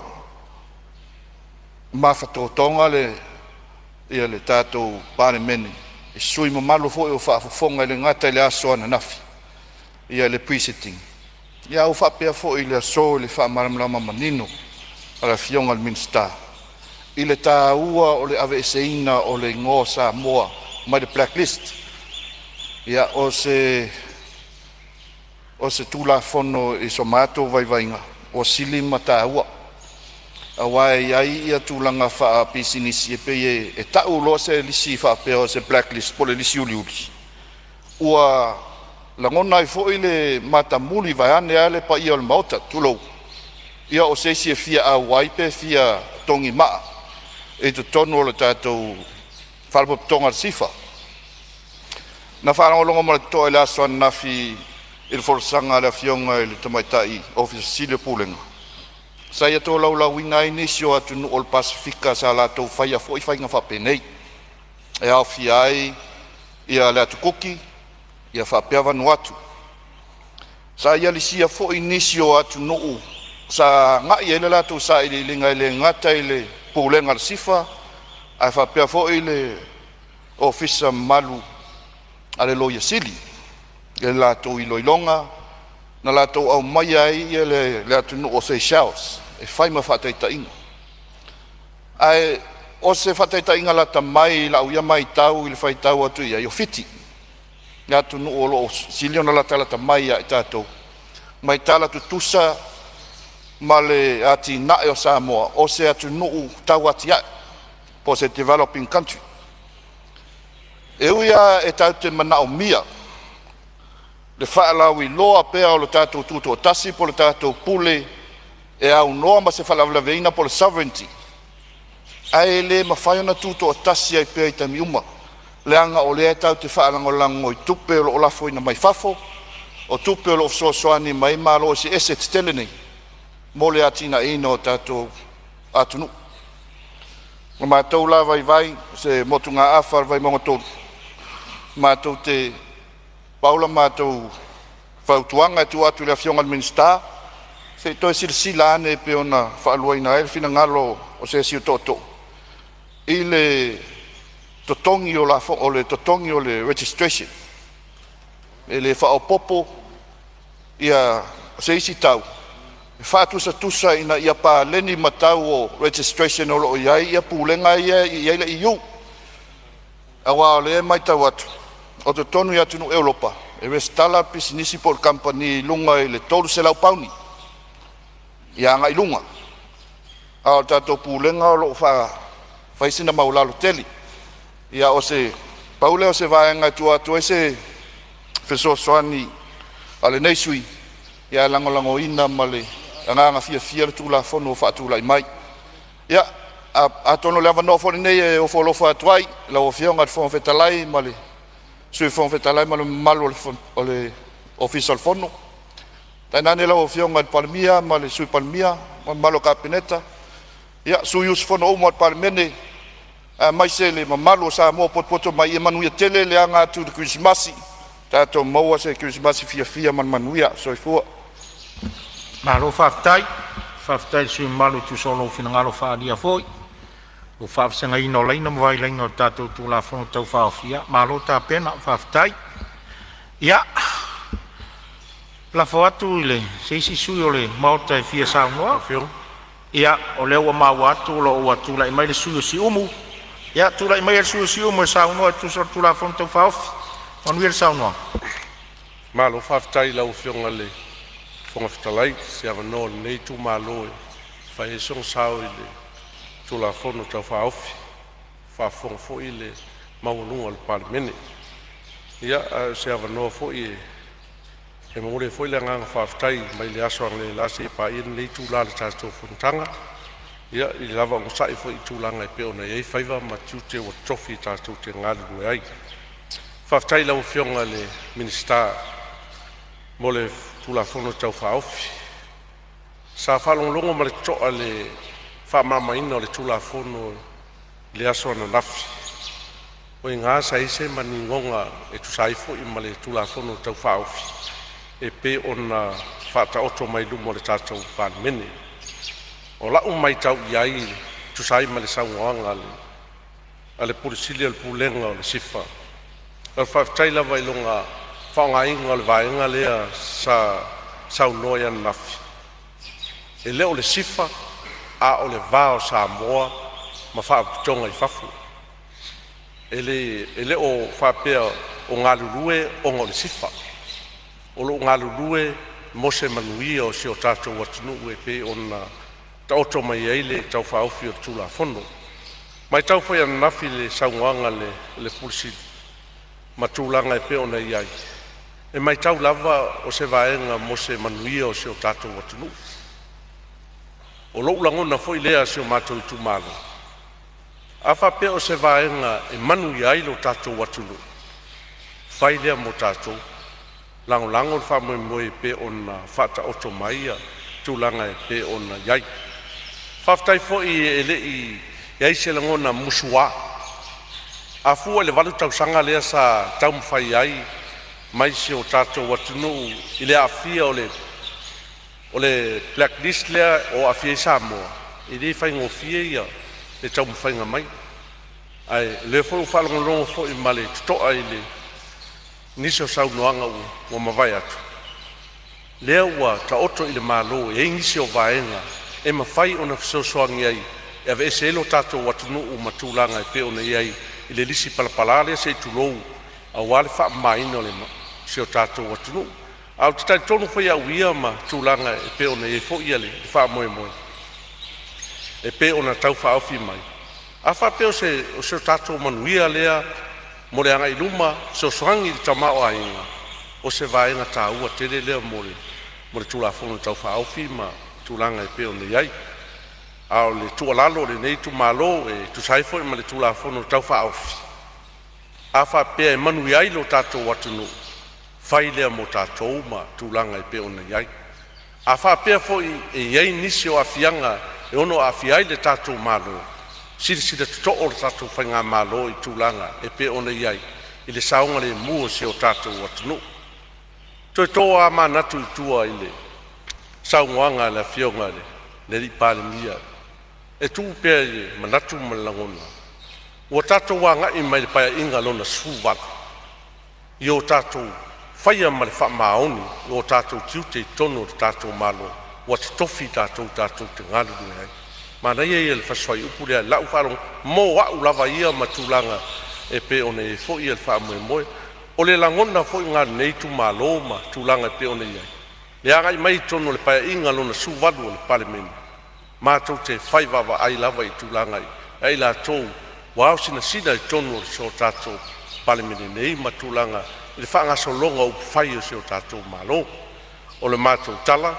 mafatotoga le tatou Palemene i sui usufono mamalu foi o faafofoga, e le gata i le aso ananafi i le pre-sitting, ae ua faapea foi i le aso i le faamalamalama manino a le Afioga i le Minisita i le taua o le aveeseina o le igoa o Samoa mai le black list. Ia, o se Tulafono i so matou vaivaiga ua sili ma taua, aua e i ai ia tulaga faapisinisi e pei e tau loa se lisi faapea o se black list po o le lisi uliuli, ua lagona ai foi le matamuli vaeane lava le paia o le Maota, tulou, ia o se isi e fia auai pe fia togimaa i totonu o le tatou Faalapotopotoga o le SIFA. Na faalogologo ma le totoa i le aso ananafi i le folasaga a le Afioga i le Tamaitai Ofisa Sili o Pulega sa ia tolaulauina ai nisi o atunuu o le Pasefika sa latou faia foi faiga faapenei, e aofia ai le Atu Kuki ia faapea Vanuatu. Sa ia lisia foi nisi o atunuu sa agai i ai le latou sailiiliga, e le gata i le Pulega a le SIFA ae faapea foi le Ofisa mamalu a le Loia Sili i le latou iloiloga na latou aumaia ai le atunuu o Seychelles e fai ma faataitaiga. Ae o se faataitaiga lata mai i lau ia matau i le faitau atu i ai, o Fiti, le atunuu o lo o sili ona latalata mai ia i tatou ma e tala tutusa ma le atinae o Samoa, o se atunuu tau atiae po o se developing country. E ui lava e tatou te manaomia le faalauiloa pea o le tatou tutoatasi po o le tatou pule e aunoa ma se faalavelaveina po o le sovereignty, ae le mafai ona tutoatasi ai pea i taimi uma, leaga o lea tatou te faalagolago i tupe o lo o lafoina mai fafo, o tupe o lo o fesoasoani mai ai Malo eseese tetele nei mo le atinaeina o tatou atunuu. O matou la vaivai, o se motugaafa a le Vaimauga 3, matou te pau la matou fautuaga e tuu atu i le Afioga i le Minisita, se i toe silasila ane pei ona faaluaina ai le finagalo o se isi o tootoo i le totogi o lafo, o le totogi o le registration, e le faaopoopo ia se isi tau e faatusatusa ina ia paleni ma tau o registration o lo o i ai ia pulega ia e i ai le EU. Aua o lea e matau atu o totonu i atunuu Europa e resitala pisinisi po o le kamupani i luga i le 300 pauni ia agai i luga, a o le tatou pulega o lo o fai sina maualalo tele. Ia o se pau lea o se vaega e tuu atu ai se fesoasoani a lenei sui usufono, ia lagolagoina ma le agaga fiafia le Tulafono ua faatulai mai. Ia, atonu o le avanoa foi lenei e ofo alofa atu ai i lau Afioga i le Fofoga Fetalai ma le Sui Fofoga Fetalai ma le mamalu o le Ofisa o le Fono, tainane lau Afioga i le Palemia ma le Sui Palemia ma le mamalu o le Kapeneta, ia sui usufono uma o le Palemene, aemaise le mamalu o Samoa o potopoto mai, ia manuia tele le aga atu i le Kerisimasi, tatou maua se Kerisimasi fiafia ma le manuia. Soifua. Malo faafetai, faafetai i le sui usufono mamalu e tusa o lou finagalo faaalia foi ua faavasegaina o laina ma vailaina o le tatou Tulafono Tau Faaofi. Ia malo tapena, faafetai. Ia, lafo atu i le se isi sui usufono o le Maota e fia saunoa. Ia, o lea ua maua atu o lo o ua tulai mai le sui usufono o Siumu. Ia tulai mai le sui usufono o Siumu e saunoa e tusa o le Tulafono Tau Faaofi. Manuia le saunoaga. Malo faafetai i lau Afioga i le Fofoga Fetalai i se avanoa o lenei itumalo e fai ai sona sao i le Tulafono Tau Faaofi, ua faafofoga foi le maualuga o le Palemene. Ia, a o se avanoa foi e momoli ai foi le agaga faafetai mai le aso analeila seia paia lenei itula o le tatou fonotaga i le lava onosai foi i tulaga e pei ona i ai faiva ma tiute ua totofi tatou te galulue ai. Faafetai i lau Afioga i le Minisita mo le Tulafono Tau Faaofi. Sa faalogologo ma le totoa i le faamalamalamaina o le Tulafono i le aso ananafi, o i ina sa i ai se maninoga e tusa ai foi ma le Tulafono Tau Faaofi e pei ona faataoto mai luma o le tatou Palemene. O lau matau i ai e tusa ai ma le saunoaga a le Ofisa Sili o le Pulega o le SIFA, o le faafetai lava i lona faaaogaina o le vaega lea sa saunoa ai ananafi, e le o le SIFA a o le va o Samoa ma Faalapotopotoga i fafo. E le o faapea o galulue ona o le SIFA, o lo o galulue mo se manuia o si o tatou atunuu e pei ona taoto mai ai le Tau Faaofi o le Tulafono. E matau foi ananafi i le saunoaga a le Ofisa Sili ma tulaga e pei ona i ai, e matau lava o se vaega mo se manuia o si o tatou atunuu. O lou lagona foi lea i si o matou itumalo, a faapea o se vaega e manuia ai lo tatou atunuu, fai lea mo tatou, lagolago le faamoemoe e pei ona faataoto mai tulaga e pei ona i ai. Faafetai foi e le i i ai se lagona musua. A fua i le 8 tausaga lea sa taumafai ai mai si o tatou atunuu i le aafia o le black list lea o aafia ai Samoa, e le faigofie le taumafaiga mai. Ae o lea foi ua faalogologo foi ma le totoa i nisi o saunoaga ua mavae atu, lea ua taoto i le Malo e i ai nisi o vaega e mafai ona fesoasoani ai e aveese ai lo tatou atunuu ma tulaga e pei ona i ai i le lisi palapala lea se i tulou, aua le faamamaina o si o tatou atunuu. Ae ou te talitonu foi au ia ma tulaga e pei ona i ai foi le faamoemoe e pei ona tau faaofi mai. A faapea o se tatou manuia lea mo le agai i luma, fesoasoani i le tamaoaiga, o se vaega taua tele lea mo le Tulafono Tau Faaofi ma tulaga e pei ona i ai. A o le tuualalo a lenei itumalo e tusa ai foi ma le Tulafono Tau Faaofi, a faapea e manuia ai lo tatou atunuu, fai lea mo tatou ma tulaga e pei ona i ai. A faapea foi e i ai nisi o aafiaga e ono aafia ai le tatou Malo, silasila totoa le tatou faigamalo i tulaga e pei ona i ai i le saogalemu o si o tatou atunuu. Toe to lava manatu i tua i le saunoaga a le Afioga i le Palemia e tuu pea i le manatu ma le lagona, ua tatou agai mai i le Paeaiga Lona XVIII i o tatou faia ma le faamaoni o tatou tiute i totonu o le tatou Malo, ua totofi i tatou tatou te galulue ai. Manaia ia o le fasi fuaiupu lea i lau faalogo mo au lava ia ma tulaga e pei ona i ai foi le faamoemoe. O le lagona foi lena o lenei itumalo ma tulaga e pei ona i ai le agai mai i totonu o le Paeaiga Lona XVIII o le Palemene, matou te fai vaavaai lava i tulaga ia i latou ua ao sinasina i totonu o si o tatou Palemene nei ma tulaga i le faagasologa o upufai o si o tatou Malo. O le matou tala,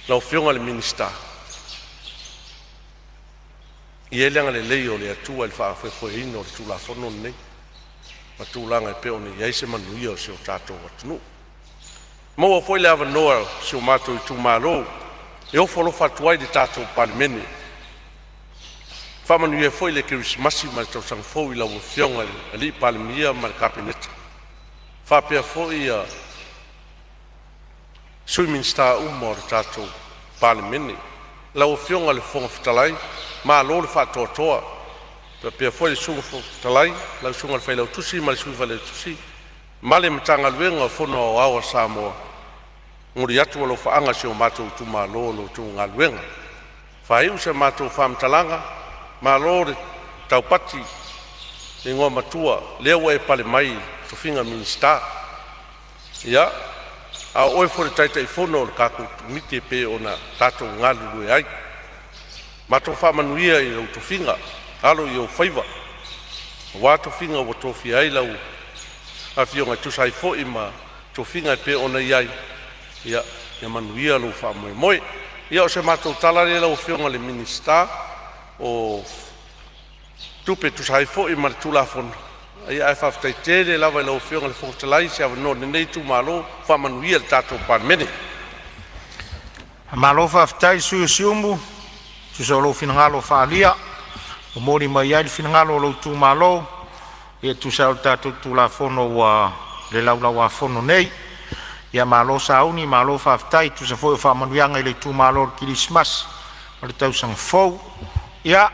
lau Afioga i le Minisita, ia i ai le agalelei o le Atua i le faafoefoeina o le Tulafono lenei ma tulaga e pei ona i ai se manuia o si o tatou atunuu. Maua foi le avanoa o si o matou itumalo e ofo alofa atu ai i le tatou Palemene, faamanuia ai foi le Kerisimasi ma le Tausaga Fou i lau Afioga i le Palemia ma le Kapeneta, faapea foi Sui Minisita uma o le tatou Palemene. Lau Afioga i le Fofoga Fetalai, malo le faatoatoa, faapea foi le Fofoga Fetalai, lau susuga i le Failautusi ma le Sui Failautusi ma le Matagaluega o le Fono Aoao a Samoa. E momoli atu alofaaga i si o matou itumalo i la outou galuega. Faaiu se matou faamatalaga, malo le Taupati le igoa matua lea ua e pale mai i le tofiga Minisita. Ia, a o oe foi o le Taitaifono o le tatou Komiti e pei ona tatou galulue ai. Matou faamanuia i lou tofiga, alo i ou faiva aua tofiga ua tofia ai lau Afioga e tusa ai foi ma tofiga e pei ona i ai. Ia manuia lou faamoemoe. Ia o se matou tala lea lau Afioga i le Minisita o Tupe e tusa ai foi ma le Tulafono, ae faafetai tele lava i lau Afioga i le Fofoga Fetalai i se avanoa o lenei itumalo. Faamanuia i le tatou Palemene. Malo faafetai i le sui usufono o Siumu e tusa o lou finagalo faaalia ua momoli mai ai le finagalo o lou itumalo e tusa ai o le tatou Tulafono ua i le Laulau-a-Fono nei. Ia malo sauni, malo faafetai e tusa foi o faamanuiaga i le itumalo i le Kerisimasi ma le Tausaga Fou. Ia,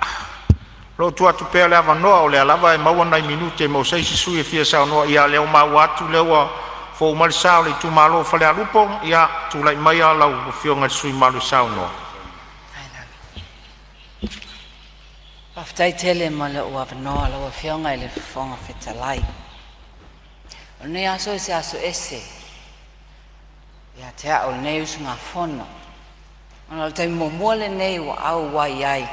o lo o tuu atu pea le avanoa o lea lava e maua nai minute mo se isi sui usufono e fia saunoa. Ia, o lea ua maua atu o lea ua fou mai le sa o le itumalo o Falealupo. Ia, tulai maia lau Afioga i le sui usufono mamalu e saunoa. Faafetai tele mo lou avanoa lau Afioga i le Fofoga Fetalai. O lenei aso o se aso ese ia te au o lenei usugafono, ona o le taimi muamua lenei ua auai ai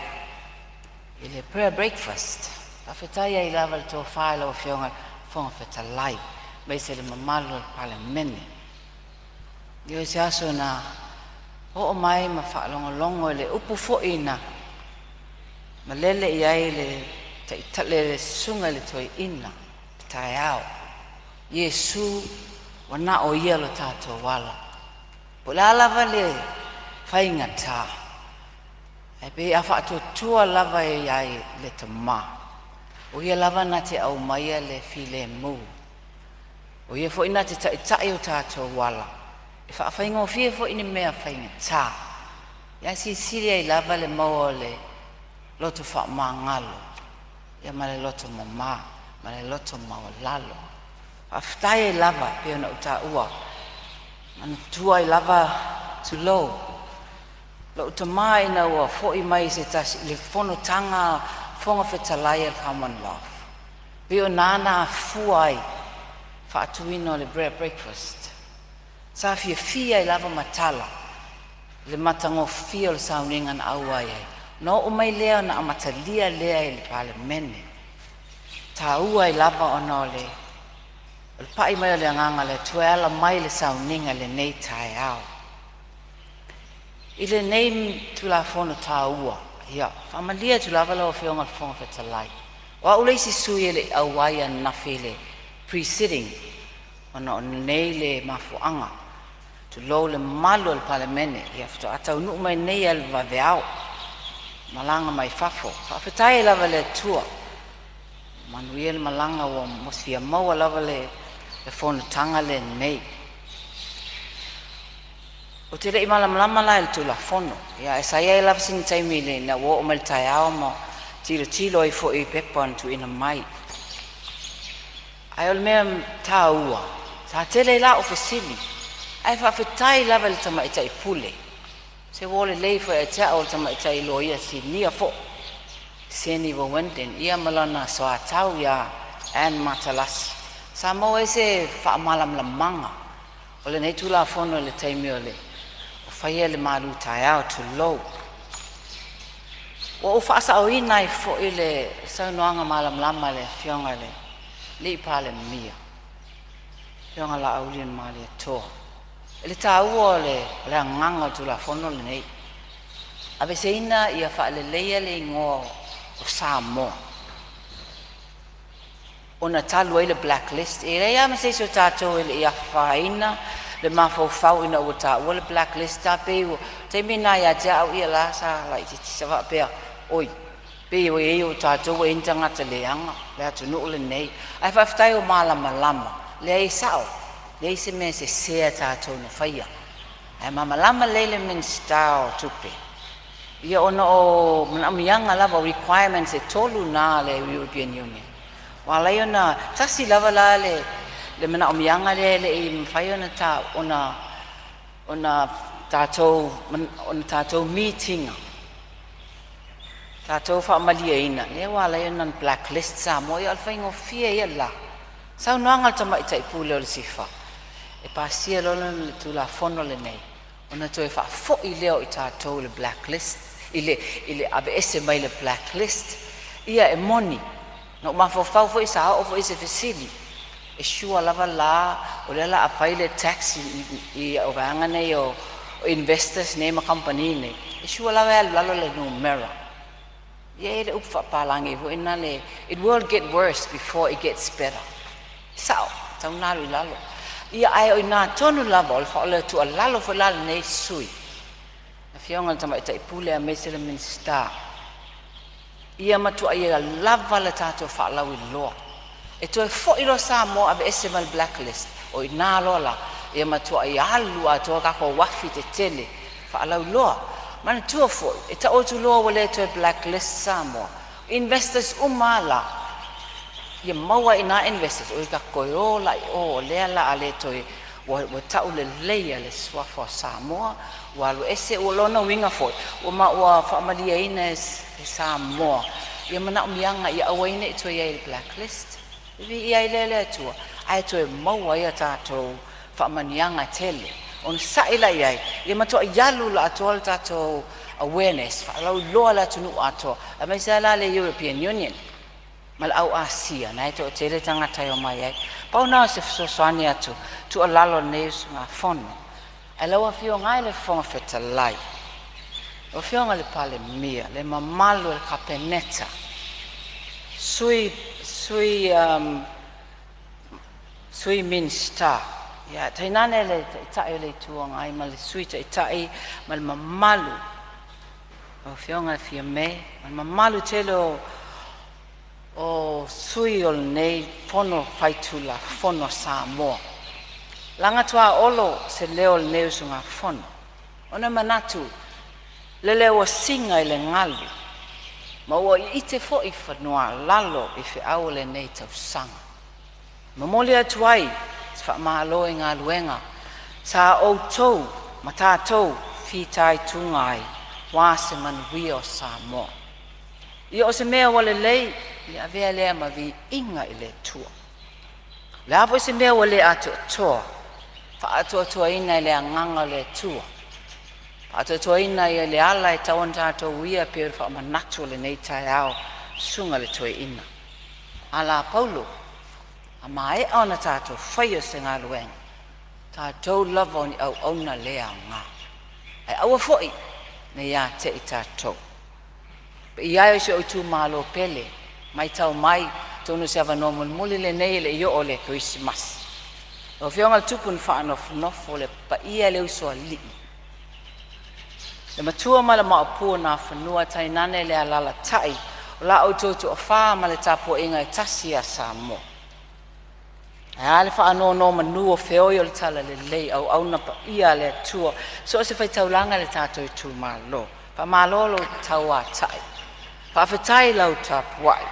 i le prayer breakfast. Faafetai ai lava i le tofa i lau Afioga i le Fofoga Fetalai aemaise le mamalu o le Palemene. O se aso na oo mai ma faalogologo i le upu foi na malele i ai le le susuga i le toeaina le taeao, Iesu ua na o ia lo tatou ala. Po o le a lava le faigata, ae pei a faatuatua lava i ai le Tama, o ia lava na te aumaia le filemu. O ia foi na te taitai o tatou ala, e faafaigofie foi ni mea faigata. Ae silisili ai lava le maua o le loto faamagalo ia ma le loto mama ma le loto maualalo. Faafetai ai lava pei ona ou taua, manatua ai lava, tulou, lou tama ina ua foi mai se tasi i le fonotaga a Fofoga Fetalai a le Commonwealth, pei o na afua ai faatuina o le prayer breakfast. Sa fiafia ai lava matala i le matagofie o le sauniga na auai ai. Ona oo mai lea ona amatalia lea i le Palemene. E taua ai lava ona o le pai mai o le Agaga o le Atua e ala mai i le sauniga i lenei taeao. I lenei Tulafono taua, ia, faamalie atu lava lau Afioga i le Fofoga Fetalai, o au le isi sui e le i auai ananafi i le pre-sitting ona o lenei le mafuaaga. Tulou le mamalu o le Palemene, ia faatoa taunuu mai nei lava i le vaveao, malaga mai fafo. Faafetai ai lava i le Atua, manuia le malaga ua fia maua lava le fonotaga lenei. Ou te le i malamalama la i le Tulafono, ae sa i ai lava sina taimi ina ua oo mai le taeao ma tilotilo ai foi i pepa na tuuina mai. Ae o le mea taua, sa tele ai la o fesili, ae faafetai lava i le tamaitai pule. Se ua lelei foi ia te au o le tamaitai loia sinia foi, Seni Wendin, ia ma lana soatau ia Anne Matalasi. Sa maua ai se faamalamalamaga o lenei Tulafono i le taimi o le o faia le malu taeao, tulou. Ua ou faasaoina ai foi le saunoaga malamalama a le Afioga i le Alii Palemia, Afioga Laaulialemalietoa, i le taua o le agaga o le Tulafono lenei, aveeseina ia faaleleia le igoa o Samoa ona talu ai le blacklist. E leai lava ma se isi o tatou e le i afaina le mafaufau ina ua taua le blacklist, a pei ua taimi lena ia te au ia la sa laitiiti sa faapea, oi, pei ua i ai o tatou ua i ai ni tagata leaga le atunuu lenei. Ae faafetai ua malamalama, leai e sao, leai se mea sese a tatou na faia. Ae malamalama lelei le Minisita o Tupe, ia ona o manaomiaga lava o requirements e tolu na a le European Union. Ua ala ai ona tasi lava la le manaomiaga lea e le i mafai ona ta ona tatou meet ina. Tatou faamalieina lea ua ala ai ona blacklist Samoa. Ia o le faigofie ia la saunoaga a le tamaitai pule o le SIFA e pasia loa le Tulafono lenei ona toe faafoi lea o i tatou i le blacklist, i le aveese mai le blacklist. Ia e moni na ou mafaufau foi sa oo foi se fesili e sure lava la o lea o le a fai le tax i vaega nei o investors nei ma kamupani nei, e sure lava e alu i lalo le numera. Ia e i ai le upu faapapalagi foi lea, it will get worse before it gets better. Sao, e tatau ona alu i lalo. Ia ae o i ina tonu lava o le tuualalo foi la a lenei sui usufono, Afioga i le Tamaitai Pule aemaise le Minisita, ia matuai lava le tatou faalauiloa. E toe foi loa Samoa aveese mai le blacklist, o i ina loa la ia matuai alu atoa tatou afi tetele faalauiloa. Manatua foi, e tau atu loa ua le toe blacklist Samoa, investors uma lava la ia maua ai i ina investors o tatou toe o la i o, o lea o le a le toe ua tauleleia le suafa o Samoa ua alu ese. Ua lona uiga foi ua faamalieina e Samoa ia manaomiaga ia aua ai ne i toe i ai i le blacklist. Viia ai lea i le Atua ae toe maua ai a tatou faamanuiaga tele. Onosai la i ai ia matuai alu i le atoa le tatou awareness faalauiloa le atunuu atoa aemaise lava la le European Union ma le au Asia na e toatele tagata e omai ai. Pau na o se fesoasoani atu tuualalo a lenei usugafono. Ae lau Afioga e le Fofoga Fetalai, lau Afioga i le Palemia, le mamalu o le Kapeneta, sui Minisita, ia tainane le Taitai o le Itu Agai ma le Sui Taitai ma le mamalu, lau Afioga Fiame ma le mamalu tele o sui o lenei Fono Faitulafono a Samoa. Laga tuaolo se leo o lenei usugafono ona e manatu lele ua siga i le galu ma ua iite foi i fanua-a-lalo i feau o lenei tausaga. E momoli atu ai se faamalo i galuega sa outou ma tatou fitaituga ai aua se manuia o Samoa. Ia o se mea ua lelei, ia avea lea ma viiga i le Atua. O le a foi se mea ua le atoatoa, faaatoatoaina e le agaga o le Atua, faaatoatoaina e le ala e tatau ona tatou uia pei o le faamanatu o lenei taeao, susuga i le Toeaina. A Paulo, a maea ona tatou faia se galuega, tatou lava o ni auauna le aoga. Ae aua foi ne i te i tatou. Paia e o si ou itumalo pele, matau mai atonu o se avanoa mulimuli lenei e le i oo le Kerisimasi. Lau Afioga i le Tupu na Faanofonofo, le paia i le Usoalii, le matua ma le maopu o Nafanua, tainane le alalatai o la outou toafa ma le tapuaiga e tasi ia Samoa. Ae a le faanonomanu o feoi o le talalelei, auauna paia a le Atua, so o se faitaulaga i le tatou itumalo. Faamalo lo tauatai, faafetai lau tapuai,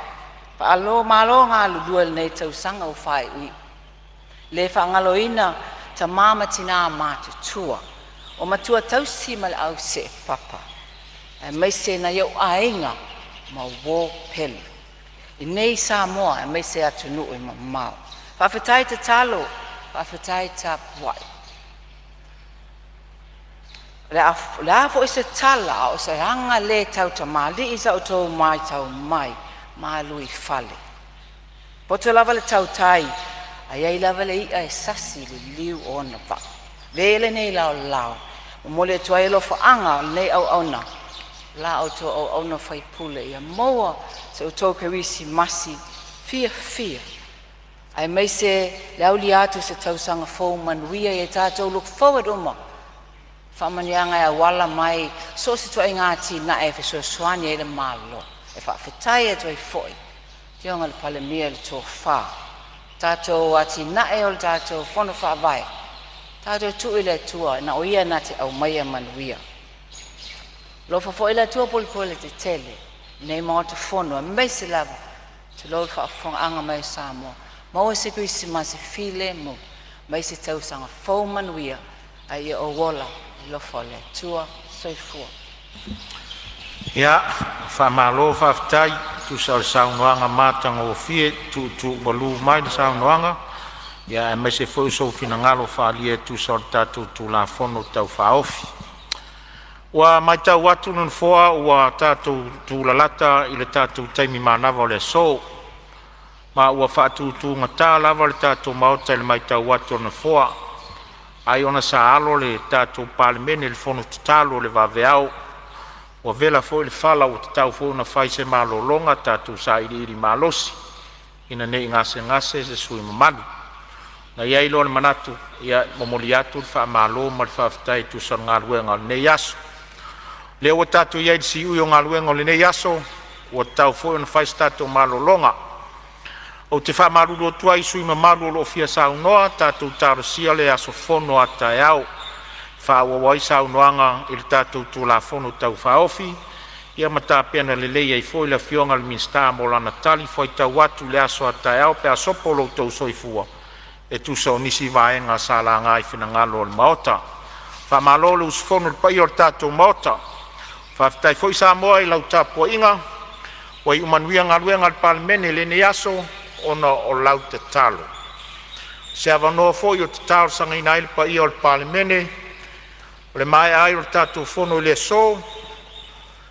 faalo malo galulue i lenei tausaga ua faaiuiu. Le faagaloina tama ma tina matutua o matua tausi ma le au seepapa, aemaise nai ou aiga ma uo pele i nei Samoa aemaise atunuu e mamao. Faafetai tatalo, faafetai tapuai. O le a foi se tala a o se aga le tautamalii sa outou matau mai, malu i fale. Poto lava le tautai, a iai lava le i'a e sasi i le liu o ona vaa. Avea ia lenei laolao, momoli atu ai alofaaga o lenei auauna, la outou auauna faipule, ia maua se outou Kerisimasi fiafia aemaise le aulia atu o se tausaga fou manuia. Ia tatou look forward uma faamanuiaga e auala mai so o se ituaiga atinae e fesoasoani ai le Malo. E faafetai atu ai foi Afioga i le Palemia i le tofa, tatou atinae o le tatou Fono Faavae, tatou tuu i le Atua na o ia na te aumaia manuia. Alofa foi le Atua pulepule tetele nei Maota Fono aemaise lava tulou le faafofogaaga mai a Samoa. Maua se Kerisimasi filemu mai se tausaga fou manuia, a ia ou ola i le alofa o le Atua. Soifua. Ia, faamalo faafetai tusa o le saunoaga matagofie tuutuumalu mai le saunoaga, ia aemaise foi o sou finagalo faaalia e tusa o le tatou Tulafono Tau Faaofi. Ua matau atu le Nofoa ua tatou tulalata i le tatou taimi manava o le aso, ma ua faatutugata lava le tatou Maota i le matau atu a le Nofoa, ai ona sa alo le tatou Palemene i le fono tatalo i le vaveao. Ua vela foi le fala ua tatau foi ona fai se malologa, tatou sailiili malosi ina nei gasegase se sui usufono mamalu. Ona i ai lea o le manatu, ia, e momoli atu le faamalo ma le faafetai e tusa o le galuega o lenei aso. O lea ua tatou i ai i le siui o galuega o lenei aso, ua tatau foi ona fai se tatou malologa. Ou te faamalulu atu ai i sui usufono mamalu o lo o fia saunoa, tatou talosia le aso fono a taeao e faaauau ai saunoaga i le tatou Tulafono Tau Faaofi, ia ma tapena lelei ai foi le Afioga i le Minisita mo lana talifuaitau atu i le aso a taeao pe a sopo lo outou soifua e tusa o nisi vaega sa laga i finagalo o le Maota. Faamalo le usufono i le paia o le tatou Maota. Faafetai foi Samoa i lau tapuaiga, ua iu manuia galuega a le Palemene i lenei aso ona o lau tatalo. O se avanoa foi ou te talosagaina ai le paia o le Palemene, o le maea ai o le tatou fono i le aso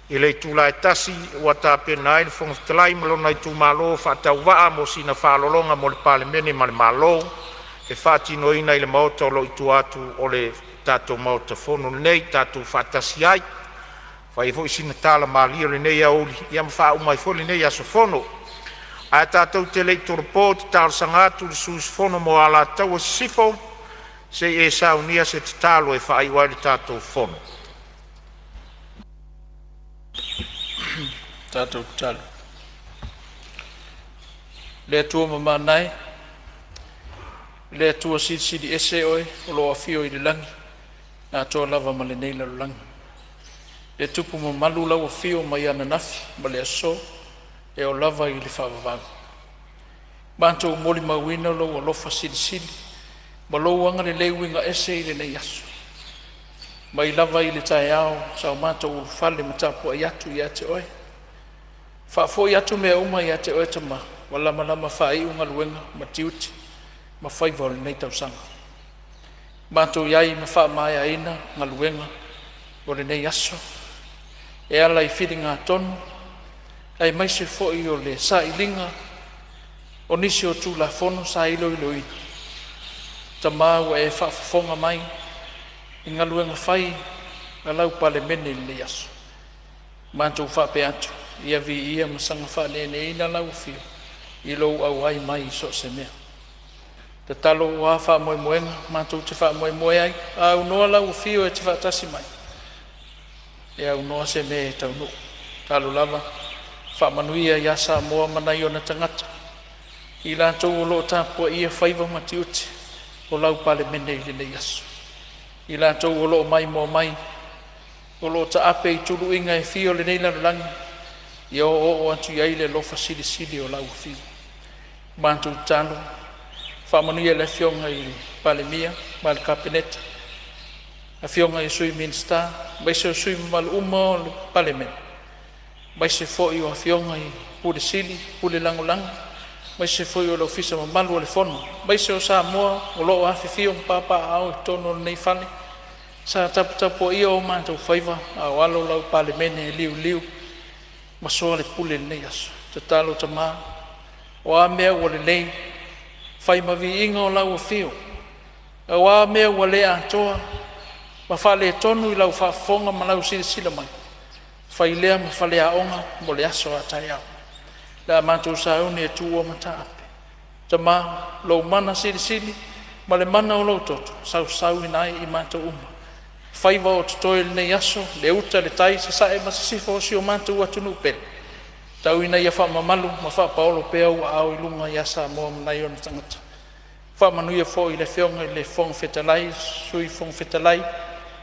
i le itula e 1:00 ua tapena ai le Fofoga Fetalai ma lona itumalo faatauvaa mo sina malologa mo le Palemene ma le Malo, e faatinoina i le maota o lo o i tua atu o le tatou Maota Fono nei tatou te faatasi ai. E fai ai foi sina tala malie i lenei aoauli ma faauma ai foi lenei aso fono. Ae tatou te le i tolopo, ou te talosaga atu i le sui usufono mo Alataua Sisifo se i e saunia se tatalo e faaiu ai le tatou fono. Le Atua mamana e, le Atua silisili ese Oe o lo o afio i le lagi atoa lava ma lenei lalolagi. Le Tupu mamalu lau afio mai ananafi ma le aso e oo lava i le faavavau. Matou molimauina lou alofa silisili ma lou agalelei uiga ese i lenei aso. Mai lava i le taeao sa o matou ulufale ma tapuai atu ia te Oe, faafoi atu mea uma ia te Oe Tama ua lamalama faaiu galuega ma tiute ma faiva o lenei tausaga. Matou i ai ma faamaeaina galuega o lenei aso e ala i filiga tonu aemaise foi o le sailiga o nisi o Tulafono sa iloiloina. Tama ua e faafofoga mai i galuega fai a lau Palemene i lenei aso. Matou faapea atu, ia viia ma saga faaneeneina lau Afio i lou auai mai i so o se mea. Tatalo ua faamoemoega matou te faamoemoe ai, a aunoa lau afio e te faatasi mai, e aunoa se mea e taunuu. Talu lava faamanuia ia Samoa ma nai ona tagata, i latou o lo o tapuaia faiva ma tiute o lau Palemene i lenei aso. I latou o lo o maimoa mai, o lo o taape i tuluiga e fia o lenei lalolagi, ia oooo atu i ai le alofa silisili o lau Afio. Matou tatalo, faamanuia i le Afioga i le Palemia ma le Kapeneta, afioga i Sui Minisita aemaise o sui usufono mamalu uma o le Palemene, aemaise foi o afioga i Ofisa Sili o Pulega, Pule Lagolago, aemaise foi o le Ofisa mamalu o le Fono, aemaise o Samoa o lo o afifio ma papaaao i totonu o lenei fale sa taputapuaia o matou faiva a o alo lau Palemene e liuliu ma soalepule i lenei aso. Tatalo Tama, o a mea ua lelei, fai ma viiga o lau afio, a o a mea ua le atoa ma faaletonu i lau faafofoga ma lau silasila mai, fai lea ma faleaoga mo le aso a taeao pe a matou sauni e tuua mataape. Tama, lou mana silisili ma le mana o lou toto, sausauina ai i matou uma faiva o totoe i lenei aso, le uta, le tai, sasae ma sisifo o si o matou atunuu pele. Tau ina ia faamamalu ma faapaolo pea ou aao i luga ia Samoa ma nai ona tagata. Faamanuia foi i le Afioga i le Fofoga Fetalai, Sui Fofoga Fetalai,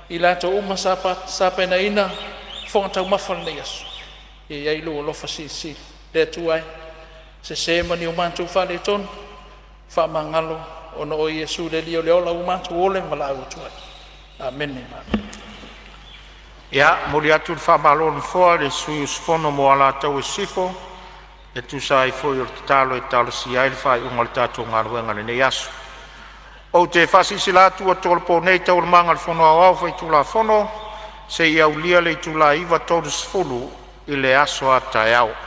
i latou uma sa tapenaina fofoga taumafa o lenei aso, ia i ai lou alofa silisili. Le Atua e, sese ma ni o matou faaletonu, faamagalo ona o Iesu le Alii o le ola ua matou ola ma valaau atu ai. Amene. Ia, momoli atu le faamalo a le Nofoa i le sui usufono mo Alataua Sisifo e tusa ai foi o le tatalo e talosia ai le faaiuga o le tatou galuega i lenei aso. Ou te faasilasila atu ua tolopo nei Taualumaga a le Fono Aoao Faitulafono seia aulia le itula e 9:30 i le aso a taeao.